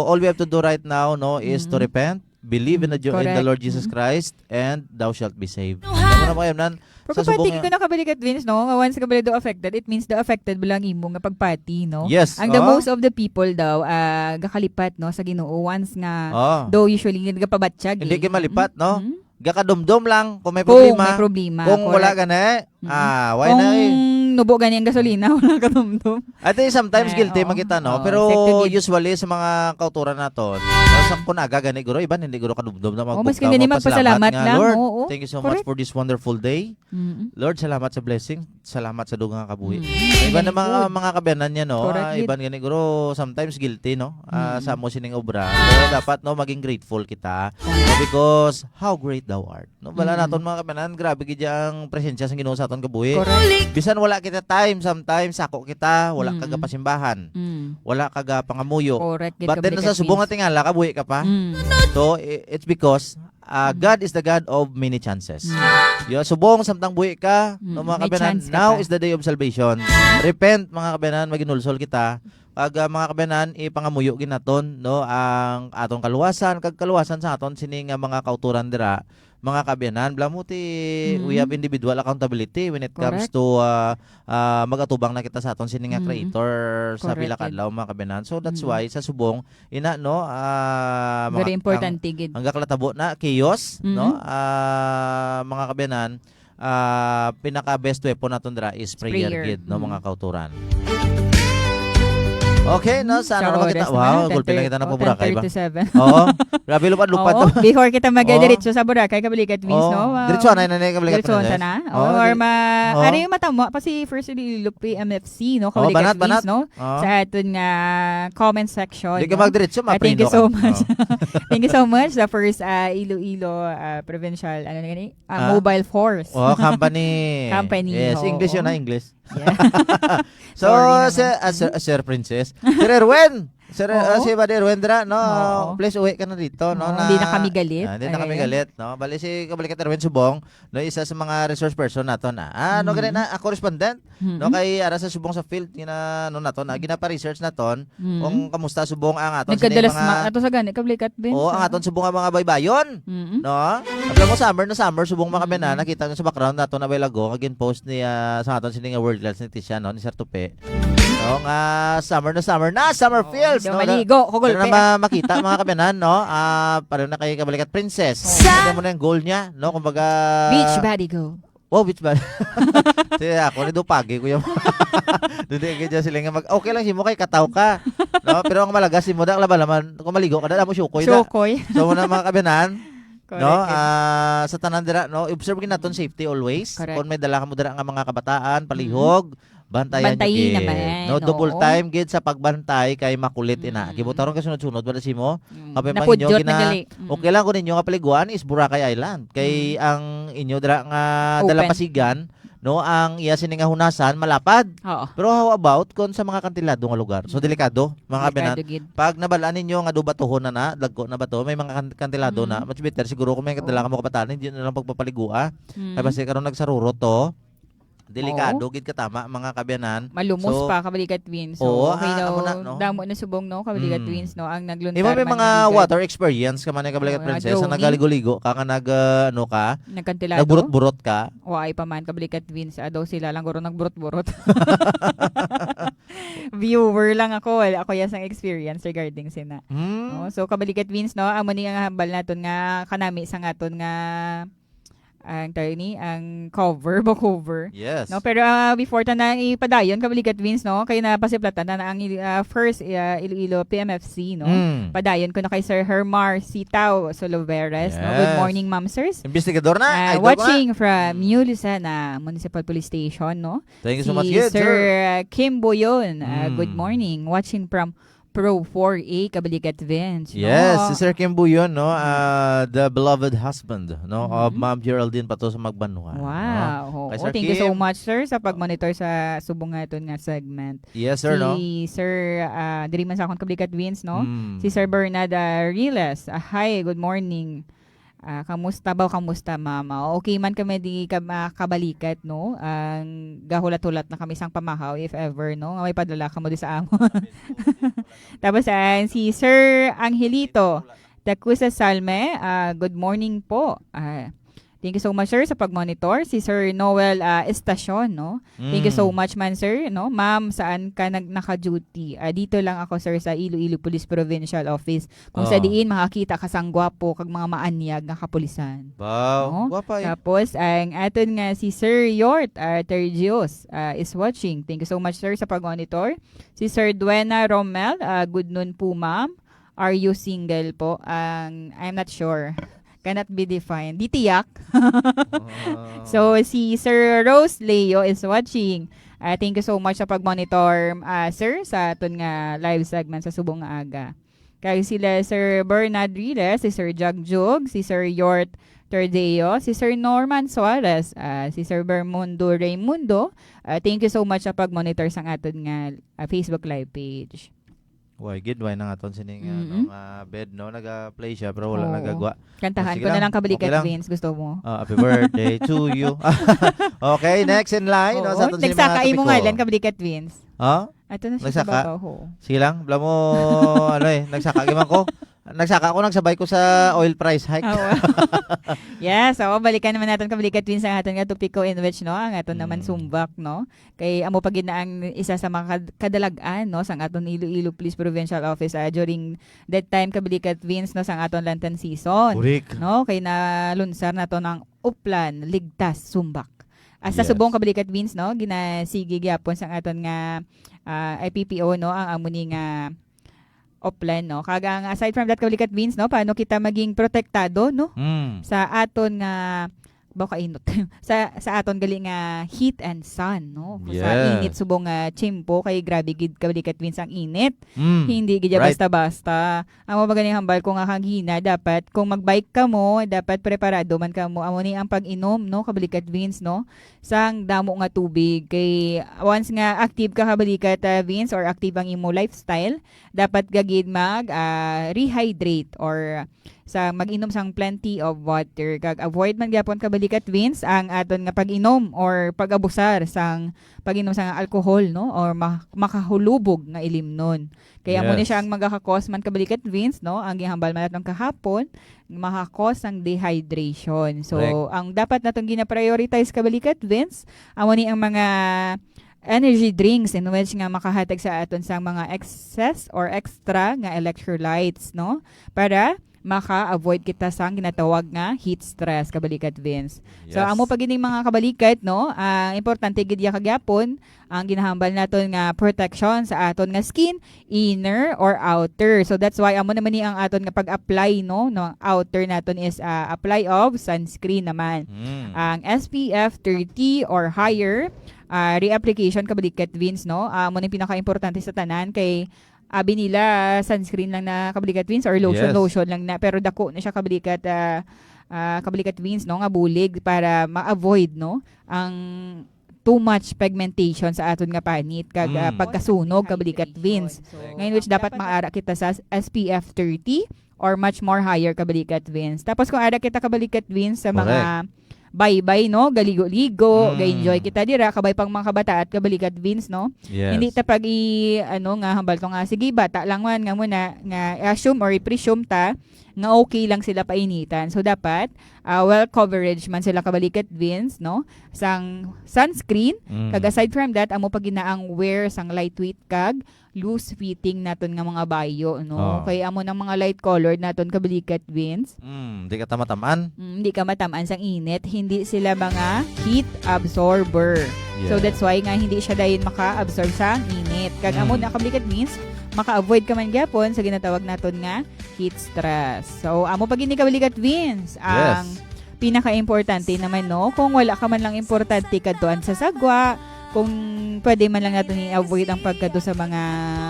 all we have to do right now, no, is to Mm. repent, believe in the Mm, Jo-, in the correct. Lord Jesus Mm. Christ, and thou shalt be saved. Ano na, mga kabanan? Sa Preocupante subong gid nga ko na, kabalikat, Vince, no? Nga once ka bala daw affected, it means daw affected bala ang imo nga pagpati, no? Yes, Ang the oo. most of the people daw, ah, gakalipat, no, sa Ginoo once nga, Oo. though usually nagapabatyag, Hindi eh. kayo malipat, no? Mm. Gakadumdum lang kung may Kung problema. may problema, Kung wala correct. gani, Mm. ah, why Kung na eh? nubo gani ang gasolina, wala kadumdum. I think sometimes Eh, guilty oo. man kita, no? Oo, Pero affected gid. usually sa mga kauturan naton, sa kunaga gani, guro, iban hindi guro kadumdum na Oo, mas magbuka, gani magpasalamat magpasalamat nga, lang, "Lord, oo. thank you so much Correct. for this wonderful day." Mm-mm. Lord, salamat sa blessing. Salamat sa dugang nga kabuhi. Mm. Iban na Gani mga, good. mga kabanan niya, no? Correct Ah, gid. iban gani, guro, sometimes guilty, no? Ah, Mm. sa amo sining obra. Pero dapat, no, maging grateful kita. Correct. Because how great thou art. No, bala Mm. naton, mga kabanan, grabe gid ang presensya sang Ginoo sa aton kabuhi. Correct. Bisan wala kita time, sometimes sako kita, wala ka Mm. gapasimbahan. Mm. Wala ka gapangamuyo. Correct gid, But then, kabalikat, sa subong nga Vince. tingala, kabuhi ka pa. Mm. So, i-, it's because, ah, Mm. God is the God of many chances. Mm. Yo, subong samtang buhi ka, Mm. no, mga May kabanan, chance ka now pa. is the day of salvation. Repent, mga kabanan, maginulsol kita. Kag, ah, mga kabanan, ipangamuyo gid naton, no, ang aton kaluwasan, kag kaluwasan sa aton sini nga mga kauturan dira, mga kaabyanan. Bala mo ti, we Mm. have individual accountability when it comes Correct. to, ah, ah, mag-atubang na kita sa aton sini nga Mm. Creator sa Correct pila ka gid. adlaw, mga kaabyanan. So, that's Mm. why sa subong, ina, no, ah, mga, Very importante ang, gid. ang gaklatabo na, chaos, no? Mm. Ah, mga kaabyanan, ah, pinaka-best weapon naton dira is prayer Prayer. gid, no, Mm. mga kauturan. Okay, no? Sa ano Sa naman kita? oras Wow, na, gulpi lang ten thirty, kita na oh, po, Boracay ba? ten thirty-seven. Oo. Grabe, lupad-lupad Oo, to. before kita Oo. magdiretso sa Boracay, Kabalikat Twins, Oo. no? Ah, Diretso na, na, na, Kabalikat diretso Princess. na. Oo, Oo, or hindi. ma-, Oo. Ari, matamo pa si First Iloilo P M F C, no? Oo, Kabalikat banat, Twins, banat. no? Oo. Sa aton nga comment section, Di ka no? magdiretso, Ah, thank you maprino so ka. much. Oo. Thank you so much sa First, ah, Iloilo, ah, Provincial, ano na gani? Ah, Ah? Mobile Force. Oh, company. Company, Yes, English yun, oo. na English. Yeah. So, Sorry naman. Sir, ah, Sir, Mhm. Sir Princess. Sir Erwin! Sir, ah, Oo. si Buddy Erwin dira, no? Oo. Please, uwi ka na dito, no? Oo, Na, hindi na kami galit. ah, hindi na kami Ayan. galit, no? Bali, si Kabalikat Erwin Subong, no? Isa sa mga resource person naton, ah. Ah, no, Mm. gani na, ah, correspondent, no? Mm. Kay ara sa subong sa field, gina-, ano naton, ah, ginapa-research naton, Mm. kung kamusta subong ang aton Nagkadalas sining mga ma-, ato sa gani, Kabalikat Vince, Oo, ang ah. aton subong nga mga baybayon, Mm. no? Alam mo, summer na summer, subong mga Mm. kabanan, nakita nyo sa background naton a while ago, nga gin-post ni, ah, sa aton sini nga world class ni Tisha, no? Ni Sir Tupe. No, nga summer na summer na, summer Oo, feels, daw no? maligo, kugulpi, Pero na ah. ma-, makita, mga kabanan, no? Ah, pareho na kay Kabalikat Princess. Sa Ano mo na yung goal niya, no? Kumbaga, Beach body goal. Oh, beach body. Sige, ako ni do pagi, kuya. Dili ka dyan sila nga mag-, okay lang si mo kay kataw ka. No? Pero ang malagas si mo, da, laba naman, kung maligo ka, da, mo syukoy, da. Syukoy. So, muna, mga kabanan, Correct, no? yun. Ah, sa tanan dira, no? Observe gid naton safety always. Correct. Kung may dala ka mo dira nga mga kabataan, Mm. palihog, bantayan Bantayi nyo gid. naman, No, double oo. time gid sa pagbantay kay makulit ina. Mm. Gibutaron ka sunod-sunod, wala si mo. Mm. Kapin pang Napudyot inyo, na gina-, gali. Mm. okay lang kung inyo nga paliguan is Boracay Island. Kay Mm. ang inyo dira nga Open. dalapasigan, no, ang iya sini nga hunasan malapad. Oo. Pero how about kung sa mga kantilado nga lugar? So, Mm. delikado, mga kabanan. Delikado gid. Pag nabalaan ninyo nga do batuhon na na, dagko na bato, may mga kan-, kantilado na, Mm. much better siguro kung may kadala ka mo kabataan, hindi na lang pagpapaliguan. Mm. Kay basi karon nagsarurot to. Delikado Oo. gid ka tama, mga kabanan. Malumos So, pa, Kabalikat Vince. So, oo, okay ah, daw, amo na, no? damo na subong, no, Kabalikat Mm. Vince, no, ang nagluntar Imo may man mga nga lugar. water experience ka man, eh, Kabalikat Oo, Princess, ang drawing. nagaligo-ligo ka, nga nag, ah, ano ka, Nagkantilado? nagburot-burot ka? O, ay pa man, Kabalikat Vince, ah, daw sila lang guro nagburot-burot. Viewer lang ako, wala ako yan sang experience regarding sina. Hmm. No? So, Kabalikat Vince, no, amo ni ang hambal naton nga kanami sa ngaton nga ang tawag ni, ang cover, ba cover? Yes. No, pero, ah, before ta na ipadayon, Kabalikat Vince, no, kay napasiplatan na, na ang, ah, first, ah, Iloilo P M F C, no? Mm. Padayon ko na kay Sir Hermar Sitaw Soloveres, no? Good Yes. morning, ma'am, sirs. Investigador na, Ah, idol ko na. watching from Mm. New Lucena Municipal Police Station, no? Thank you so Si much, good, Sir, sir. ah, Kim Boyon, ah, good Mm. morning. Watching from Pro four A, Kabalikat Vince, no? Yes, si Sir Kim Buyon, no? Mm. Ah, the beloved husband, no, of Mm. Ma'am Geraldine Pato sa Magbanwa, no? Wow. Oo. Kay Sir Thank you so Kim. much, sir, sa pag-monitor sa subong nga iton nga segment. Yes, sir, Si no? Sir, ah, diri man sa akon, Kabalikat Vince, no? Mm. Si Sir Bernard, ah, Riles. Ah, hi, good morning. Ah, kamusta ba? Kamusta, ma'am? Ah, okay man kami di ka-, ah, Kabalikat, no? Ang gahulat-hulat na kami sang pamahaw, if ever, no? Nga may padala ka mo di sa amon. Tapos, ah, si Sir Angelito Tacusa Salme, ah, good morning po. Ah, thank you so much, sir, sa pag-monitor. Si Sir Noel, ah, Estacion, no? Thank you so Mm. much man, sir, no? Ma'am, saan ka nag-, naka-duty? Ah, dito lang ako, sir, sa Iloilo Police Provincial Office. Kung sa Oh. diin, makakita ka sang gwapo kag mga maanyag nga kapulisan. Wow, No? gwapa eh. Tapos, ang aton nga si Sir Yort, ah, Tergios, ah, is watching. Thank you so much, sir, sa pag-monitor. Si Sir Duena Romel, ah, good noon po, ma'am. Are you single po? Ang, I'm not sure. Cannot be defined. Di tiyak. Oh. So, si Sir Rose Leo is watching. Ah, thank you so much sa pag-monitor, ah, sir, sa aton nga live segment sa subong nga aga. Kag sila Sir Bernard Riles, si Sir Jagjug, si Sir Yort Tordeo, si Sir Norman Suarez, ah, si Sir Bermundo Raymundo. Ah, thank you so much sa pag-monitor sang aton nga, ah, Facebook live page. Why gid, why nang aton sining, ano, Mm-mm. nga bed, no? Naga-play siya, pero wala Oo. nagagwa. Kantahan Sige ko na lang. lang, Kabalikat Okay lang. Vince, gusto mo? Ah, happy birthday to you. Okay, next in line, no, Oo. sa aton sining Nagsaka mga imo topiko. ngalan, Kabalikat Vince. Ha? Ato na siya sa Nagsaka? babaw, ho. Sige lang, bala mo, ano eh, nagsaka gyud man ko. Nagsaka ako, nagsabay ko sa oil price hike. Ah, wow. Yes, so, balikan naman natin, Kabalikat Vince, ang aton nga topiko in which, no, ang aton naman Mm. sumbak, no? Kay amo pa gid na ang isa sa mga kad-, kadalag-an, no, sang aton Iloilo Police Provincial Office, ah, during that time, Kabalikat Vince, no, sang aton lantern season. Correct. No, kay nalunsar naton ang Uplan Ligtas Sumbak. Ah, sa Yes. subong, Kabalikat Vince, no, ginasigi gyapon sang aton nga, ah, I P P O, no, ang amo ni nga Oplan, no? Kag ang aside from that, Kabalikat Vince, no, paano kita maging protektado, no? Mm. Sa aton nga, ba kainot? Sa, sa aton gali nga heat and sun, no? Sa Yes. init subong nga tiyempo, kay grabe gid, Kabalikat Vince, ang init. Mm. Hindi gid Right. basta-basta. Amo ba gani hambal ko nga kagina, dapat kung mag-bike ka mo, dapat preparado man ka mo. Amo ni ang pag-inom, no, Kabalikat Vince, no, sang damo nga tubig. Kay once nga active ka, Kabalikat, ah, Vince, or active ang imo lifestyle, dapat gagid mag, ah, rehydrate or sa mag-inom sang plenty of water. Kag avoid man gyapon, Kabalikat Vince, ang aton nga pag-inom or pag-abusar sang pag-inom sang alcohol, no, or ma-, makahulubog nga ilimnon. Kaya amo ni Yes. siya ang magaka-cause man, Kabalikat Vince, no? Ang gihambal man naton kahapon, makaka-cause ang dehydration. So, Correct. ang dapat naton gina-prioritize, Kabalikat Vince, amo ni ang mga energy drinks in which nga makahatag sa aton sang mga excess or extra nga electrolytes, no? Para maka-avoid kita sang ginatawag nga heat stress, Kabalikat Vince. So, Yes. amo pa gid ning mga kabalikat, no? Ah, importante gid ya kagyapon ang ginahambal naton nga protection sa aton nga skin, inner or outer. So, that's why amo naman ni ang aton nga pag-apply, no? No, ang outer naton is, ah, apply of sunscreen naman. Mm. Ang S P F thirty or higher, ah, reapplication, Kabalikat Vince, no? Ah, amo ni pinaka-importante sa tanan kay abi nila sunscreen lang na, Kabalikat Vince, or lotion, Yes. lotion lang na, pero dako na siya, Kabalikat, ah, ah, Kabalikat Vince, no, nga bulig para ma-avoid, no, ang too much pigmentation sa aton nga panit kag, ah, Mm. pagkasunog, Kabalikat Vince. So, Ngayon, which dapat dapat maara kita sa S P F thirty or much more higher, Kabalikat Vince. Tapos kung ara kita, Kabalikat Vince, sa mga Correct. baybay, no, galigo-ligo, Mm. ga-enjoy kita dira, kabay pang mga kabataan, Kabalikat Vince, no? Yes. Hindi ta pag i-, ano nga, hambal ko nga, sige, bata lang man nga muna, nga i-assume or i-presume ta nga okay lang sila painitan. So, dapat, ah, well coverage man sila, Kabalikat Vince, no? Sang sunscreen. Mm. Kag aside from that, amo pa gid na ang wear sang lightweight kag loose fitting naton nga mga bayo, no? Oh. Kay amo nang mga light colored naton, Kabalikat Vince. Mm, di ka tama-tamaan. Mm, di ka matamaan sang init. Hindi sila mga heat absorber. So, Yes. that's why nga hindi siya dayon maka-absorb sang init. Kag amo Mm. na, Kabalikat Vince, maka-avoid ka man gyapon sa ginatawag naton nga heat stress. So, amo pa gid ni, Kabalikat Vince, ang Yes. pinaka-importante naman, no? Kung wala ka man lang importante kadtuan sa sagwa, kung pwede man lang naton i-avoid ang pagkadto sa mga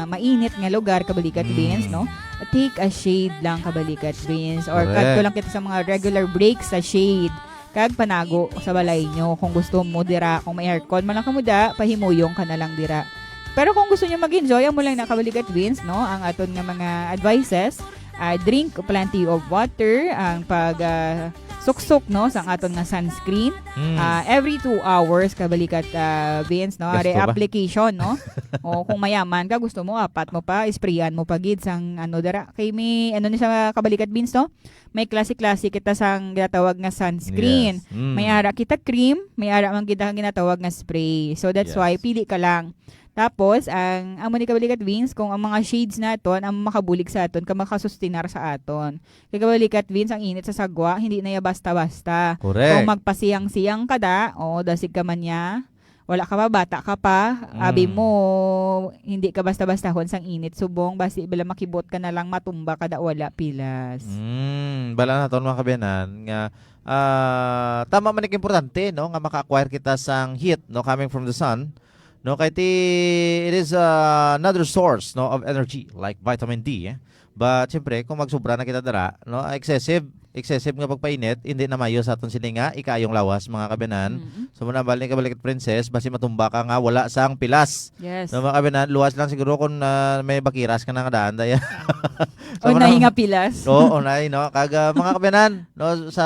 mainit nga lugar, Kabalikat Mm. Vince, no? Take a shade lang, Kabalikat Vince, or Correct. kadto lang kita sa mga regular breaks sa shade. Kag panago sa balay nyo kung gusto mo dira. Kung may aircon man lang kamo da, pahimuyong ka na lang dira. Pero kung gusto nyo mag-enjoy, amo lang na, Kabalikat Vince, no? Ang aton nga mga advices, ah, drink plenty of water, ang pag, ah, suksok, no, sa aton nga sunscreen. Mm. Ah, every two hours, Kabalikat, ah, Vince, no? Gasto ba? Reapplication, no? O kung mayaman ka, gusto mo, apat mo pa, isprayan mo pa gid sang ano dara. Kay may, ano ni sa, Kabalikat Vince, no? May klase-klase kita sang ginatawag nga sunscreen. Yes. Mm. May ara kita cream, may ara man kita ginatawag nga spray. So that's Yes. why pili ka lang. Tapos, ang amo ni, Kabalikat Vince, kung ang mga shades naton ang makabulig sa aton, ka makasustinar sa aton. Kay, Kabalikat Vince, ang init sa sagwa, hindi na ya basta-basta. Correct. Kung magpasiyang-siyang ka da, o dasig ka man niya, wala ka pa, bata ka pa, abi Mm. mo, hindi ka basta-bastahon sang init subong, basi bala makibot ka na lang, matumba ka da, wala pilas. Mm, bala naton, mga kabiyanan, nga, ah, tama man, importante, no, nga maka-acquire kita sang heat, no, coming from the sun, no, kay ti, it is, ah, another source, no, of energy, like vitamin D, eh. But, siyempre, kung magsubra na kita dira, no, excessive, excessive nga pagpainit, hindi na maayo sa aton sini nga ikaayong lawas, mga kabiyanan. Mm-mm. So, muna, balik, Kabalikat Princess, basi matumba ka nga wala sang pilas. Yes. No, mga kabiyanan, luwas lang siguro kung, ah, may bakiras ka na nga daan, daya. So, O, muna, naay nga pilas. Oo, naay, no? Kag, ah, mga kabiyanan, no, sa,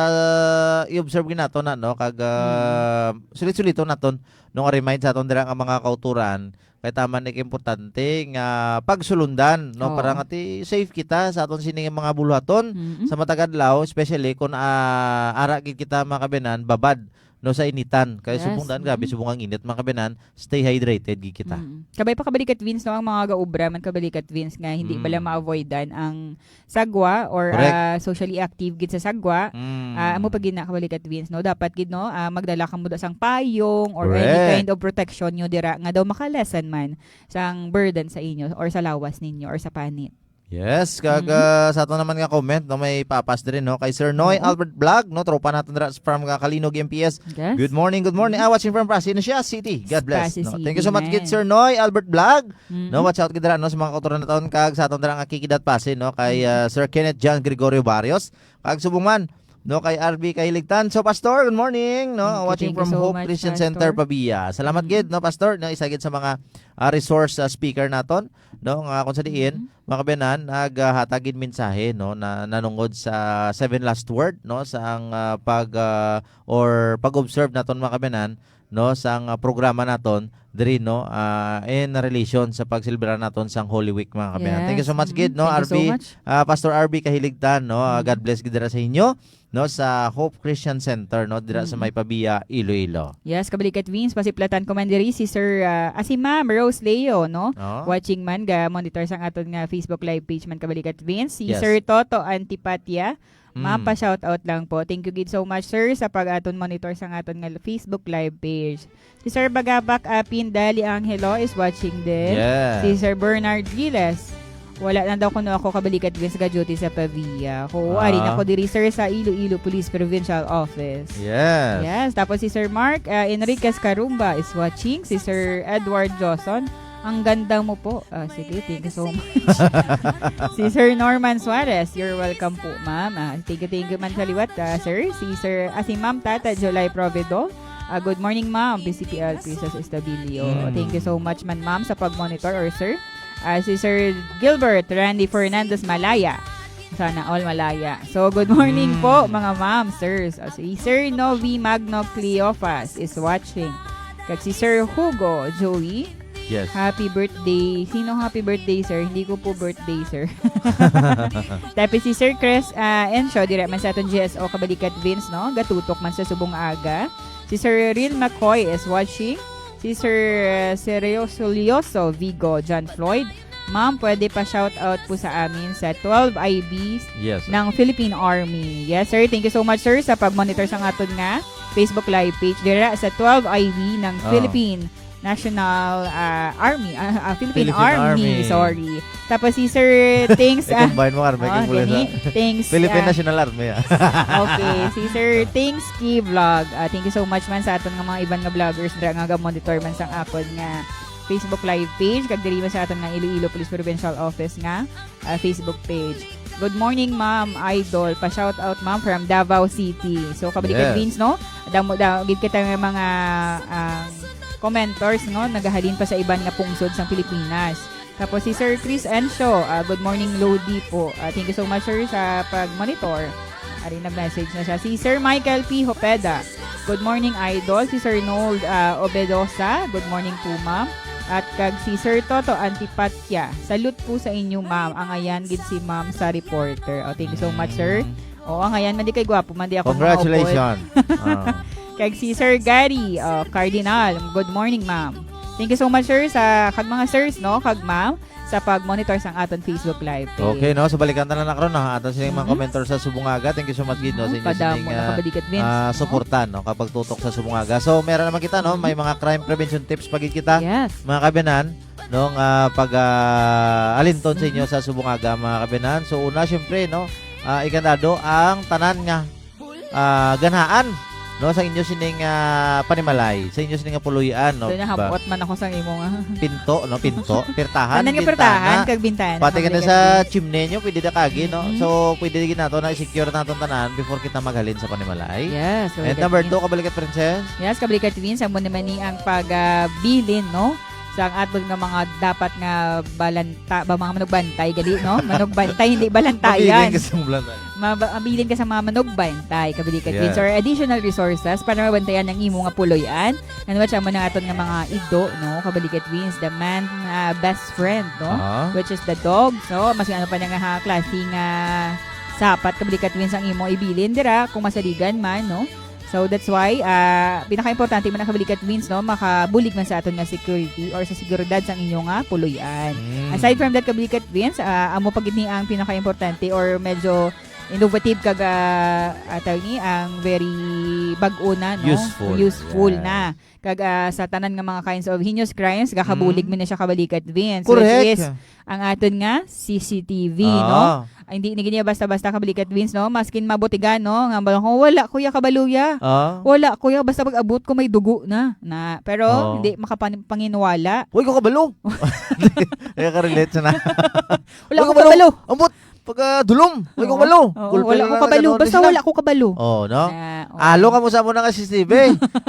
i-observe gid nato na, no? Kag, ah, Mm. sulit-suliton naton, no, nga remind sa aton dira nga mga kauturan, kay tama ni importante nga pagsulundan, no? Oo. Para nga ti safe kita sa aton sini nga mga buluhaton. Mm-mm. Sa matag adlaw, especially kung, ah, ara gid kita, mga kabiyanan, babad no, sa initan. Kay Yes. subong daan, grabe, Mm. subong ang init, mga kabayan, stay hydrated gid kita. Mm. Kabay pa, Kabalikat Vince, no, ang mga gaobra man, Kabalikat Vince, nga hindi Mm. bala ma-avoidan ang sagwa or, Correct. ah, socially active gid sa sagwa. Mm. Ah, amo pa gid na, Kabalikat Vince, no? Dapat gid, no, ah, magdala kamo da sang payong or any Correct. kind of protection nyo dira nga daw maka-lessen man sang burden sa inyo or sa lawas ninyo or sa panit. Yes, kag, Mm. ah, sa ato naman nga comment, no, may papas diri, no, kay Sir Noy Oo. Albert Vlog, no, tropa naton dira from, ah, Calinog M P S. Yes. Good morning, good morning. Mm. Ah, watching from Pasig City. God bless, Pasig no? Thank you so City, much, gid, man. Sir Noy Albert Vlog. Mm. No, watch out gid dira, no, sa mga kautoran naton kag sa aton dira nga kikidat Pasig, no, kay, Mm. ah, Sir Kenneth John Gregorio Barrios. Kag subong man, no, kay R B Kahiligtan. So, Pastor, good morning, no? Thank you, Watching thank you from so Hope much, Christian Center, Pastor. Pavia. Salamat Mm. gid, no, Pastor, no, isa gid sa mga, ah, resource, ah, speaker naton, no, nga kung sa diin, Mm. mga kabayan, naghatag gid mensahe, no, na nanungod sa seven last word, no, sa ang, ah, pag, ah, or pag-observe naton, mga kabayan, no, sang, ah, programa naton diri, no, ah, in relation sa pagselebrar naton sang Holy Week, mga kabayan. Thank you Yes. so much, Mm-mm. gid, no, Thank you so R B, much. ah, Pastor R B Kahiligtan, no. Ah, Mm. God bless gid dira sa inyo, no, sa Hope Christian Center, no, dira sa Mm. may Pavia, Iloilo. Yes, Kabalikat Vince, pasiplatan ko man diri si Sir, ah, ah, si Ma'am Rose Leo, no? Oh. Watching man, ga monitor sang aton nga Facebook live page man, Kabalikat Vince. Si Yes. Sir Toto Antipatia, Ma'am, Mm. pa-shoutout lang po. Thank you gid so much, sir, sa pag-aton monitor sa aton nga Facebook live page. Si Sir Bagabak Apin Dali Angelo is watching din. Yes. Si Sir Bernard Giles, wala na daw kuno ako, Kabalikat Vince, ga-duty sa Pavia. Oo, Ah. ari na ko diri, sir, sa Iloilo Police Provincial Office. Yes. Yes. Tapos si Sir Mark, ah, Enriquez Carumba is watching. Si Sir Edward Joson, ang ganda mo po. Ah, sige, thank you so much. Si Sir Norman Suarez, you're welcome po, ma'am. Ah, thank you, thank you man sa liwat, ah, sir. Si Sir, ah, si Ma'am Tata July Provedo. Ah, good morning, ma'am. B C P L Princess Estabilio. Mm. Thank you so much man, ma'am, sa pag-monitor, or sir. Ah, si Sir Gilbert Randy Fernandez Malaya. Sana all malaya. So, good morning Mm. po, mga ma'am, sirs. Ah, si Sir Novi Magno Cleofas is watching. Kag si Sir Hugo Joey, Yes. Happy birthday. Sino happy birthday, sir? Hindi ko po birthday, sir. Tapos si Sir Chris, ah, Encio, dira man sa aton G S O, Kabalikat Vince, no? Gatutok man sa subong aga. Si Sir Real McCoy is watching. Si Sir, ah, Serioso Lioso Vigo, John Floyd. Ma'am, pwede pa shout out po sa amin sa twelve I B Yes, sir. ng Philippine Army. Yes, sir. Thank you so much, sir, sa pag-monitor sa aton nga Facebook live page. Dira sa twelve I B ng Oh. Philippine National, ah, Army. Ah, ah, Philippine Philippine Army, Army. Sorry. Tapos si Sir Tings, ah, I-combine mo, Army, oh, kay Bulesa. Gani. Tings, Philippine ah, National Army, ah. Okay, si Sir Tings Key Vlog. Ah, thank you so much man sa aton nga mga iban nga vloggers dira nga ga-monitor man sang akon nga Facebook live page, kag diri man sa aton nga Iloilo Police Provincial Office nga, ah, Facebook page. Good morning, ma'am, idol. Pa-shout out, ma'am, from Davao City. So, Kabalikat Yes. Vince, no? Damo, damo gid kita nga mga, ah, commenters, no? Nagahalin pa sa iban nga pungsod sang Pilipinas. Tapos si Sir Chris Encio, ah, good morning, Lodi po. Ah, thank you so much, sir, sa pag-monitor. Ari, nag-message na siya. Si Sir Michael P Hopeda, "Good morning, idol." Si Sir Noel, ah, Obedosa, "Good morning po, ma'am." At kag si Sir Toto Antipatia, "Salute po sa inyo, ma'am." Angayan gid si ma'am sa reporter. Oh, thank you so much, sir. Mm. Oo, angayan man di kay gwapo, man di ako mga upod. Congratulations. Ah. Kag si Sir Gary, oh, Cardinal, "Good morning, ma'am." Thank you so much, sir, sa, kag mga sirs, no, kag ma'am, sa pag-monitor sang aton Facebook Live page. Okay, no? So, balikan ta na lang karon, no? Aton sining mga Mm-hmm. commenter sa subong aga. Thank you so much, gid, no, sa Mm-hmm. inyo Padamo sining, na ah, Kabalikat Vince, ah, no? suporta, no? Kapag tutok sa subong aga. So, meron naman kita, no? Mm-hmm. May mga crime prevention tips pa gid kita, Yes. mga kabayan, no? Nga pag, ah, alinton sa inyo Mm-hmm. sa subong aga, mga kabayan. So, una, syempre, no? Ah, ikandado ang tanan nga ah, ganhaan, no, sa inyo sining, ah, panimalay, sa inyo sining nga puloy-an, no? Doon, nahabot man ako sa imo nga. Pinto, no? Pinto, pirtahan, Tanan nga pirtahan, bintana. Kag bintana, Pati ka na kabalikat sa Vince. Chimney nyo, pwede na kagi, no? Mm-hmm. So, pwede gid nato na i-secure naton tanan before kita maghalin sa panimalay. Yes, And kabalikat number Vince. two, Kabalikat Princess? Yes, Kabalikat Vince, amo naman ni ang pag, ah, bilin, no? Sa ang aton nga mga dapat nga balanta-, ba, mga manugbantay, gali, no? Manugbantay, hindi balantayan. Mabilin ka sa mga balanta. Maba-, mabilin ka sa mga manugbantay, Kabalikat Yes. Vince, or additional resources para mabantayan ang imo nga puloy-an. Ano ba siya mo ng aton nga mga igdo, no? Kabalikat Vince, the man, ah, best friend, no? Aha. Which is the dog. So, mas ano pa niya nga ha, klase nga sapat, Kabalikat Vince, ang imo ibilin dira, kung masaligan man, no? So that's why, ah, pinaka-importante man ang, Kabalikat Vince, no, makabulig man sa aton nga security or sa seguridad sang inyo nga puloy-an. Mm. Aside from that, Kabalikat Vince, ah, amo pa gid ni ang pinaka-importante or medyo innovative kag, ah, ah, tawag ni, ang very bag-o na, no? Useful. Useful Yes. na. Kag, ah, sa tanan nga mga kinds of heinous crimes, gakabulig Mm. man na siya, Kabalikat Vince, which Correct. is ang aton nga C C T V, no? Ah. Ay, hindi na gid niya basta-basta, Kabalikat Vince, no? Maskin mabutigan, no? Nga, "Wala, kuya, kabalo ya. Ah. Wala, kuya, basta pag-abot ko may dugo na." Na, pero Oh. hindi makapan-, panginwala. Uy, ko kabalo. Kaya ka-relate sa na. Wala Uy, ko kabalo. kabalo. Ambot, pagka dulom. Uy, ko Oo. kabalo. Oo, Kulpil wala na ko lang kabalo. ganun Basta sila. wala ko kabalo. Oh, no? Na, oo. Alo ka mo sa mo na nga C C T V.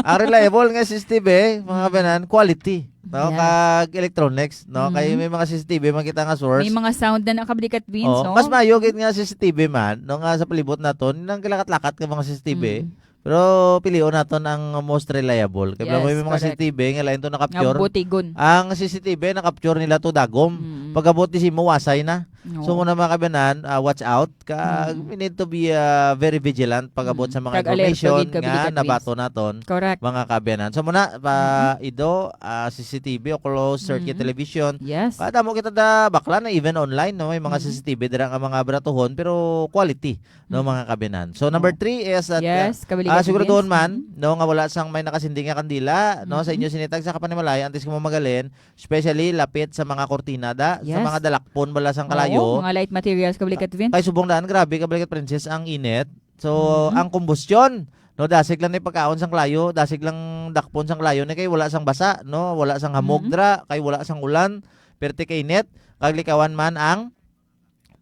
Ang reliable nga C C T V, mga Mm. kabanan, quality. No? Yes. Kag electronics, no? Kay Mm. may mga C C T V, makita nga source. May mga sound na nakabalikat, Vince, Oh, no? mas maayo gid nga C C T V man, no? Nga sa palibot naton, nang kilakat-lakat ka mga C C T V. Mm. Pero pilion naton ang most reliable. Kay Yes, may mga correct. C C T V nga lain to na-capture. Nga butigon. Ang C C T V na-capture nila to dagom. Mm. Pag-abot di simo, wasay na. Oo. So, muna, mga kabanan, ah, watch out. Kag Mm. we need to be, ah, very vigilant pag-abot Mm. sa mga Kag alerto information gid, nga kabalikat, Vince. nabato naton, Correct. mga kabanan. So, muna, pa, Mm. Ido, ah, C C T V o closed circuit Mm. television. Yes. Kada mo kita da bakla na, even online, no? May mga Mm. C C T V dira nga mga baratuhon, pero quality, no, Mm. mga kabanan. So, number Oo. three is that, Yes, ah, kabalikat, ah, siguraduhon Vince. man, Mm. no, nga wala sang may nakasinding nga kandila, no, sa Mm. inyo sinitag sa kapanimalay, antes ko mo magalin, especially lapit sa mga kurtina da, sa Yes. mga dalakpon bala sang Oo, kalayo. mga light materials, kabalikat, Vince. Kay subong daan, grabe, kabalikat, Princess, ang init. So, Mm. ang kombusyon, no, dasig lang ni pagkaon sang kalayo, dasig lang dakpon sang kalayo ni kay wala sang basa, no, wala sang hamog Mm. dira, kay wala sang ulan, perte kay init, kag likawan man ang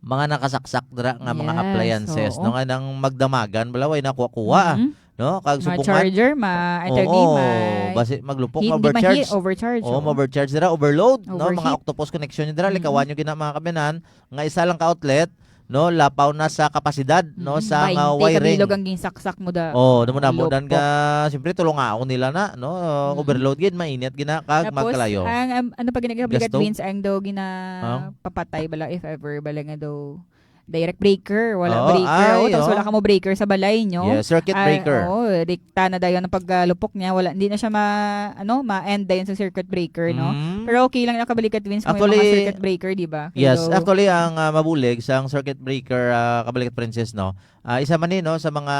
mga nakasaksak dira nga mga Yes, appliances, oo. no, nga nang magdamagan, bala, way nakuha-kuha, Mm. no? Kag Mga subong man, charger, ma-, attorney, oo, may basi maglupok, hindi mahi-, overcharge. overcharge, Oo, oo. ma-overcharge dira, overload, no? Mga Overheat. octopus connection dira, Mm. likawan nyo gina, mga kabanan, nga isa lang ka outlet, no? Lapaw na sa kapasidad, no? Mm, Sa nga bainte ka wiring. bilog ang ginsaksak mo da, Oh, namo-namo dan lupok. nga, siyempre, tulungaon nila na, no? Mm. Overload gid, mainit gina, kag Tapos, magkalayo. ang, am-, ano pa gina-, kabalikat, Gasto? Vince, ang daw gina-, Ang? papatay bala, if ever, bala nga daw direct breaker, wala Oo, breaker. ay, Oh, tapos oo. wala ka mo breaker sa balay nyo. Yeah, circuit Ah, breaker. Oo, dikta na dayon ang pagkalupok niya. Wala, hindi na siya ma-, ano, ma-end dayon sa circuit breaker, no? Mm. Pero okay lang nakabalikat, Vince, kung may Actually, mga circuit breaker, di ba? Kay yes, daw actually, ang, ah, mabulig sa ang circuit breaker, ah, kabalikat, Princess, no? Ah, isa man ni, no, sa mga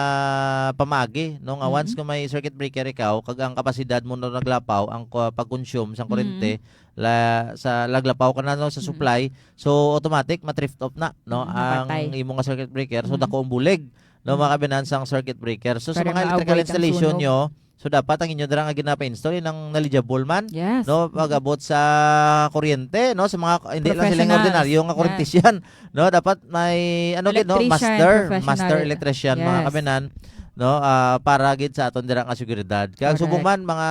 pamaagi, no, nga Mm. once kung may circuit breaker ikaw, kag ang kapasidad mo na naglapaw, ang ko-, pag-consume sang Mm. kuryente, la-, sa laglapaw ka na, no, sa Mm. supply, so automatic ma-thrift off na, no, Mm, ang napatay. imo nga circuit breaker. So, Mm. dako ang bulig, no, Mm. mga kabinansang circuit breaker. So, sa Para mga electrical ma-avoid ang installation sunog. nyo, so dapat ang inyo dira nga ginapa-install, yun ang knowledgeable man, Yes. no, Mm. pag-abot sa kuryente, no, sa mga, hindi lang sila Professionals. ordinaryo nga Yes. kuryentisyan, no, dapat may, ano gid, no, Electrician, master, professional. master electrician, mga Yes. kabinan, no, ah, para gid sa aton dira nga seguridad. Kag Correct. subong man, mga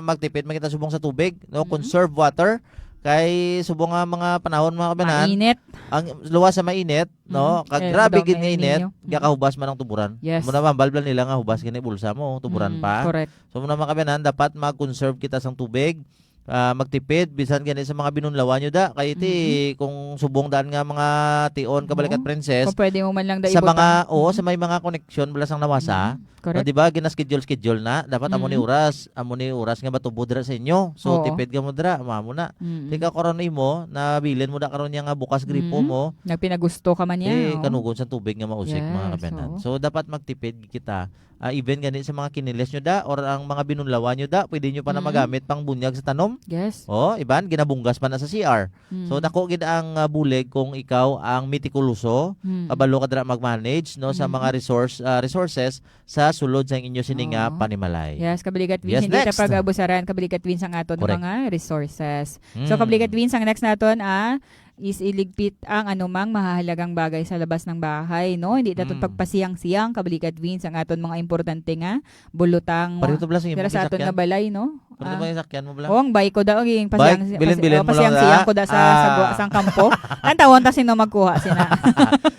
magtipid man kita subong sa tubig, no, Mm-hmm. conserve water. Kay subong nga mga panahon, mga kabinan, Mainit. ang luwas sa mainit, no, Mm-hmm. kag Eh, grabe dami gid nga init, ninyo. Mm-hmm. gakahubas man ang tuburan. Yes. Muna, mambal-bal nila nga hubas gani bulsa mo, tuburan Mm, pa. correct. So, muna, mga kabinan, dapat mag-conserve kita sang tubig. Ah, magtipid bisan gani sa mga binunlawan nyo da, kay iti Mm-hmm. kung subong daan nga mga tion, kabalikat, Oo. Princess, Kung pwede mo man lang da sa ibutang. mga, oo, Mm-hmm. sa may mga koneksyon bala sang nawasa, Mm-hmm. Correct. no, di ba, gina-schedule-schedule na, dapat amo ni Mm-hmm. oras, amo ni oras nga matubo dira sa inyo. So, Oo. tipid ka mo dira, amo na. Mm-hmm. Tika karon imo, nabilin mo da karon niya nga bukas gripo Mm-hmm. mo. Nagpinagusto ka man niya, Eh, oo. kanugon sa tubig nga mausik, mga Yes, kapinan. oo. So, dapat magtipid kita. Ah, even gani sa mga kiniles nyo da or ang mga binunlawan nyo da, pwede nyo pa na Mm. magamit pang bunyag sa tanom. Yes. Oh, iban, ginabunggas pa na sa C R. So, Mm. dako gid ang, ah, bulig kung ikaw ang mitikuloso, Mm. kabalo ka dira mag-manage, no, sa Mm. mga resource, ah, resources sa sulod sa inyo sini nga Oo. panimalay. Yes, kabalikat, Vince, Yes, hindi ta next. pag-abusaran, kabalikat, Vince, ang aton Correct. mga resources. So, Mm. kabalikat, Vince, ang next naton, ah, is iligpit ang anumang mahahalagang bagay sa labas ng bahay, no? Hindi naton Mm. pagpasiyang-siyang, kabalikat, Vince, ang aton mga importante nga bulutang Pareho to, Blas, yung dira sa aton sakyan. nga balay, no? Pareho to Ah. ba yung sakyan mo, Blas? Oh, ang bike ko daw, yung Bike, pasiyang-, bilin-bilin pasi-, oh, mo lang, pasiyang-siyang ah. ko da sa, sa Ah. gu-, sa kampo. Ang tawon ta sino magkuha, sina.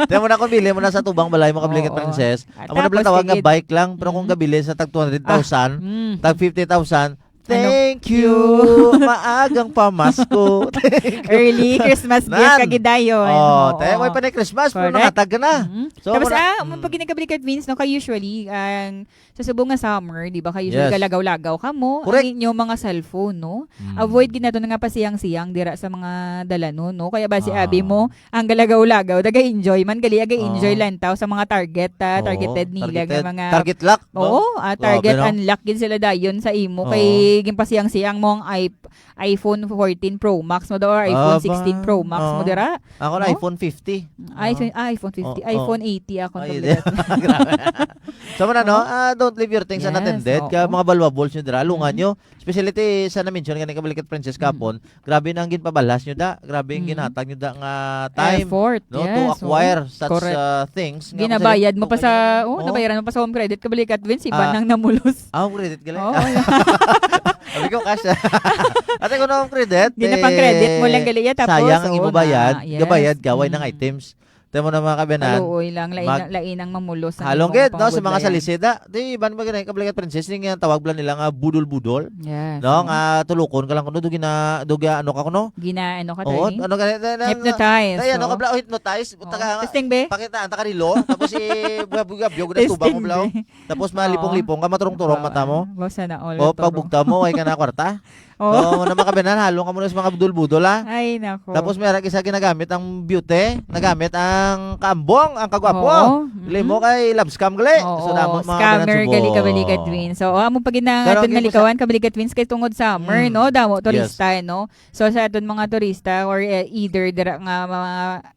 Tiyan mo na kung bili mo na sa tubang balay mo, kabalikat, Oo. Princess. Ah, Amo na tapos pala tawag nga tigid. bike lang, pero kung Mm. gabili sa tag two hundred thousand, Ah, mm. tag fifty thousand, Ano? Thank you. Maagang pamasko. Thank you. Early Christmas gift Nan. Kagi dayon. Oh, Oo. Te, way pa na Christmas, pero Correct. Nangatag ka na. Mhm. So, Tapos, muna- ah, Mm. pag ginagablikat, Vince, no, kay usually, ang sa subong nga summer, di ba, kay usually Yes. kalagaw-lagaw ka mo, Correct. Ang inyong mga cellphone, no? Mm. Avoid gid nato nga pasiyang-siyang dira sa mga dalanon, no? Kaya ba si Ah. abi mo, ang galagaw-lagaw, naga-enjoy man, gali, aga-enjoy Oo. lang tao sa mga target, ah, Oo, targeted nila nga targeted. Mga Target lock, no? Oo, ah, Grabe, target no? Unlock gid sila dayon sa imo, Oo. Kay ginpasiyang-siyang mo ang i-, iPhone fourteen Pro Max mo daw or iPhone Aba, sixteen Pro Max mo oo. Dira, Ako na no? iPhone fifty. Ah, iPhone, Oo. ah, iPhone fifty, Oo, oo. iPhone eighty ako Ay, nagbigat. Grabe. So, muna, no? No? Ah, don't leave your things Yes, unattended. Kaya oo. Mga valuables nyo dira, lungan Mm. nyo. Especially ti sa na-mention nga ni Kabalikat Princess Mm. kapon, grabe na ang ginpabalas nyo da. Grabe ang Mm. ginhatag nyo da nga time, Effort, no, to yes, acquire oo. Such, Correct. Uh, things. Nga Ginabayad kung mo pa sa, sila, oh, oh. Nabayaran mo pa sa home credit, Kabalikat Vince, iba Ah. Nang namulos. Ah, home credit gali? Oo, yeah. Sabi ko, cash. Ate, kung home credit, Di na pang credit mo eh, lang gali, yeah, tapos, sayang ang oo, imo bayad. Na, yes. Gabayad ka, way nang Mm. items. Temo na, mga kabiyanan. Kaluoy lang, lain, Mag-, lain ang mamulos ang halong imong gid, no, sa mga pangabudlayan. Salisida. Di, ban ba gani, Kabalikat Princess, ning, ah, tawag bala nila nga budol-budol? Yes, No, oo. Nga tulukon ka lang kuno, do gina-, do ga-, ano ka kuno? Gina-, ano ka, Oo, attorney? Ano ka, na, na, na, Hypnotize, na, ano ka oo. Bala, oh, hypnotize. Oo. Taga, Testing, be. Pakita, ang takarilo. Tapos, i-, buga-buga, buga, Testing, tubang mo, bala, oh. Be. Tapos, malipong-lipong ka, maturong-turong Oo. Mata mo. Wow, sana all, O, Arturo. Pagbugta mo, ay ka na kwarta. Oo. Oo, na makabinan, halong ka muna sa mga budol-budol, ha? Ay, nako. Tapos may arag isa ginagamit ang beauty, nagamit ang kaambong, ang kagwapo. Oo, Dili mo mm. Kay love scam gali. Oo, So, damo mga scammer kabinan gali, subong. Kabalikat Twins. So, amo pa gid na Pero aton ang malikawan, kabalikat Twins, kay tungod summer, Mm. no? Damo Yes. turista, no? So, sa aton mga turista, or, eh, either dira nga mga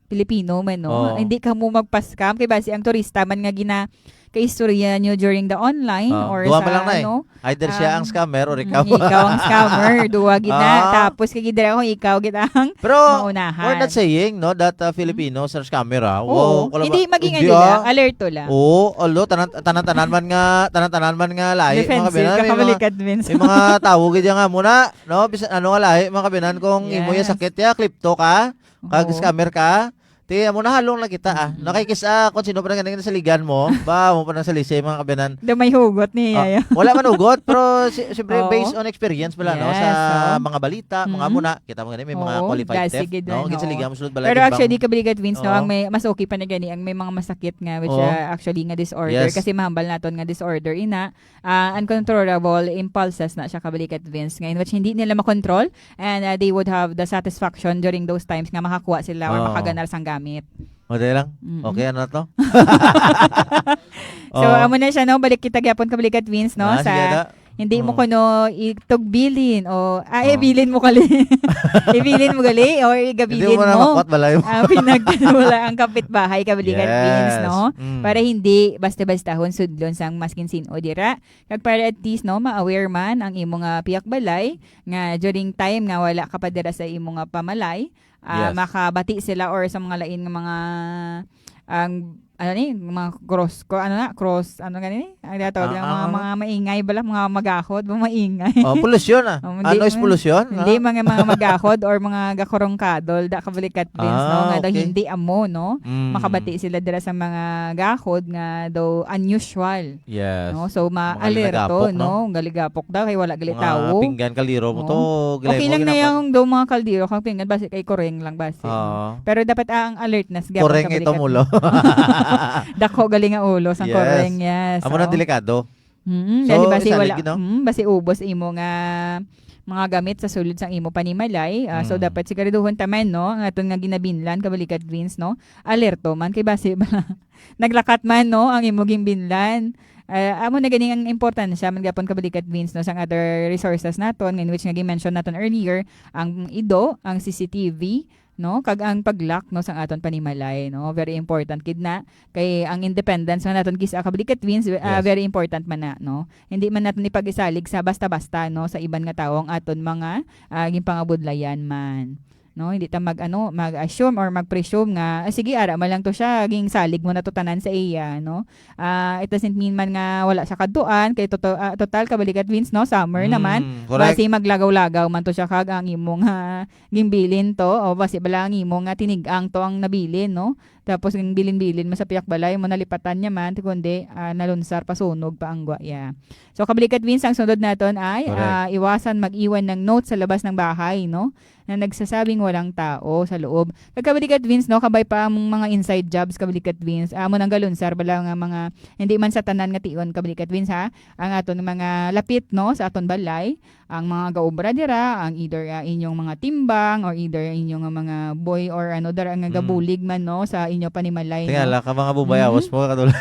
Pilipino man, no? Oo. Hindi ka mo magpa-scam, kay basi ang turista man nga gina-, kaistorya nyo during the online Ah, or duha sa, man lang na eh. Ano, Either siya ang um, scammer or mm, ikaw. Ikaw ang scammer, duha gid na. Ah. Tapos kay gid dira kung ikaw gid ang Pero maunahan. We're not saying, no, that, uh, Filipinos are scammer, ah. Oo. Wow, kala ba? Hindi maging Hindi, ano lang, ah. Alerto lang. Oo, although tanan, tanan-tanan man nga, tanan-tanan man nga lahi, mga Defensive kabinan, ka, may mga, kabalikat, Vince. May mga tawo gid nga muna, no? Bisan ano nga lahi, mga kabinan, kung imo ya Yes. sakit ya, klepto ka, kag Oo. scammer ka, Ti, amo na halong na kita, ah. Mm. Nakikis-, ah, kung sino pa nang, nang saligan mo, ba, mo pa nang salisi, mga kabiyanan. Do may hugot ni Ah, Yaya. Wala man hugot, pero si-, siyempre, Oo. Based on experience pala, no, Yes, sa oo. mga balita, mga Mm. muna, kita mo gani, may mga Oo, qualified dasi theft, gid no? na, Gid oo. saligan mo sulod balay Pero timbang. Actually, kabalikat Vince, no, Oo. ang may, mas okay pa na gani, ang may mga masakit nga, which, Oo. ah, actually nga disorder, Yes. kasi mahambal naton nga disorder, ina, ah, uncontrollable impulses na siya, kabalikat Vince, nga in which hindi nila makontrol, and, ah, they would have the satisfaction during those times nga makakuha sila or Oo. makaganar sang gamit. O, dali lang. Mm-mm. Okay, ano na to? So, Oo. amo na siya, no? Balik kita gyapon, kabalikat Vince, no? Ah, Sa sige, da. hindi mo Oo. kuno itugbilin o, ah, Oo. ibilin mo kali. Ibilin mo gali o Hindi igabilin mo na mo. makuha, balay mo. Ah, pinag-, wala ang kapitbahay, kabalikat Yes. Vince, no? Mm. Para hindi basta-bastahon sudlon sang maskin sin-o dira. Kag para at least, no, ma-aware man ang imo nga pihak balay nga during time nga wala ka pa dira sa imo nga pamalay, ah, Yes. makabati sila or sa mga lain nga mga, ang, ano ni, mga cross, ko, ano na, cross, ano gani ni? Ang tinatawag Ah, lang, ah, mga, ano? mga maingay bala, mga magahod, mga maingay. Oh, polusyon, ah. Oh, Ah, hindi, noise ma-, pollution, hindi, ah? mga, mga magahod or mga gakurungkadol, da kabalikat, Vince, no, Ah, nga daw okay. hindi amo, no? Mm. Makabati sila dira sa mga gahod nga daw unusual. Yes. No? So, Mga ma-alerto, linagapok, no? no? Galigapok daw, kay wala gali Mga tawo. pinggan, kaldero mo Oo. to, gilay Okay mo, lang na ginapa- yung daw mga kaldero, kang pinggan, basi kay kureng lang, basi. Oo. Pero dapat, ah, ang alertness, gyapon Kureng kabalikat ito mo. mulo. Dako gali nga ulo sang Yes. kureng, yes. Amo na Oo. delikado. Mm, So, dali basi isalig wala, gid, no? mm, basi ubos imo nga mga gamit sa sulod sang imo panimalay. Ah, so, Mm. dapat siguraduhon ta man, no? Ang aton nga ginabinlan, kabalikat Vince, no? Alerto man, kay basi ba, naglakat man, no? Ang imo ginbinlan. Ah, amo na gani ang importansya, man gyapon, kabalikat Vince, no? Sang other resources naton, in which nga gi-mention naton earlier, ang ido, ang C C T V, no? Kag ang pag-lock, no, sang aton panimalay, no? Very important gid na. Kay ang independence man naton kis-a, kabalikat Vince, ah, Yes. very important man na, no? Hindi man naton ipag-isalig sa basta-basta, no, sa iban nga tawo ang aton mga, ah, ginpangabudlayan man. No, hindi ta mag, ano, mag-assume or mag-presume nga, "Ah, sige, ara man lang to siya, ginsalig mo na to tanan sa iya," no? Ah, it doesn't mean man nga wala siya kadtuan, kay toto-, ah, total, kabalikat Vince, no, summer Mm, naman. Correct. Basi maglagaw-lagaw man to siya kag ang imong, ah, ginbilin to, o basi bala ang imo nga tinig-ang to ang nabilin, no? Tapos ang bilin-bilin mo sa piyak balay mo, nalipatan niya man, kundi, ah, nalunsar, pasunog pa ang gwa-, yeah. So, kabalikat, Vince, ang sunod naton ay, Correct. ah, iwasan mag-iwan ng notes sa labas ng bahay, no? Na nagsasabing walang tao sa loob. Kag kabalikat, Vince, no? Kabay pa ang mga inside jobs, kabalikat, Vince. Amo nang galunsar bala nga mga, hindi man sa tanan nga tion, kabalikat, Vince, ha? Ang aton mga lapit, no? Sa aton balay, ang mga gaobra dira, ang either, ah, inyong mga timbang or either inyong mga boy or ano dira nga Mm. gabulig man, no, sa inyo panimalay, Tingala no? ka, mga bubay, Mhm. awas mo, katulad.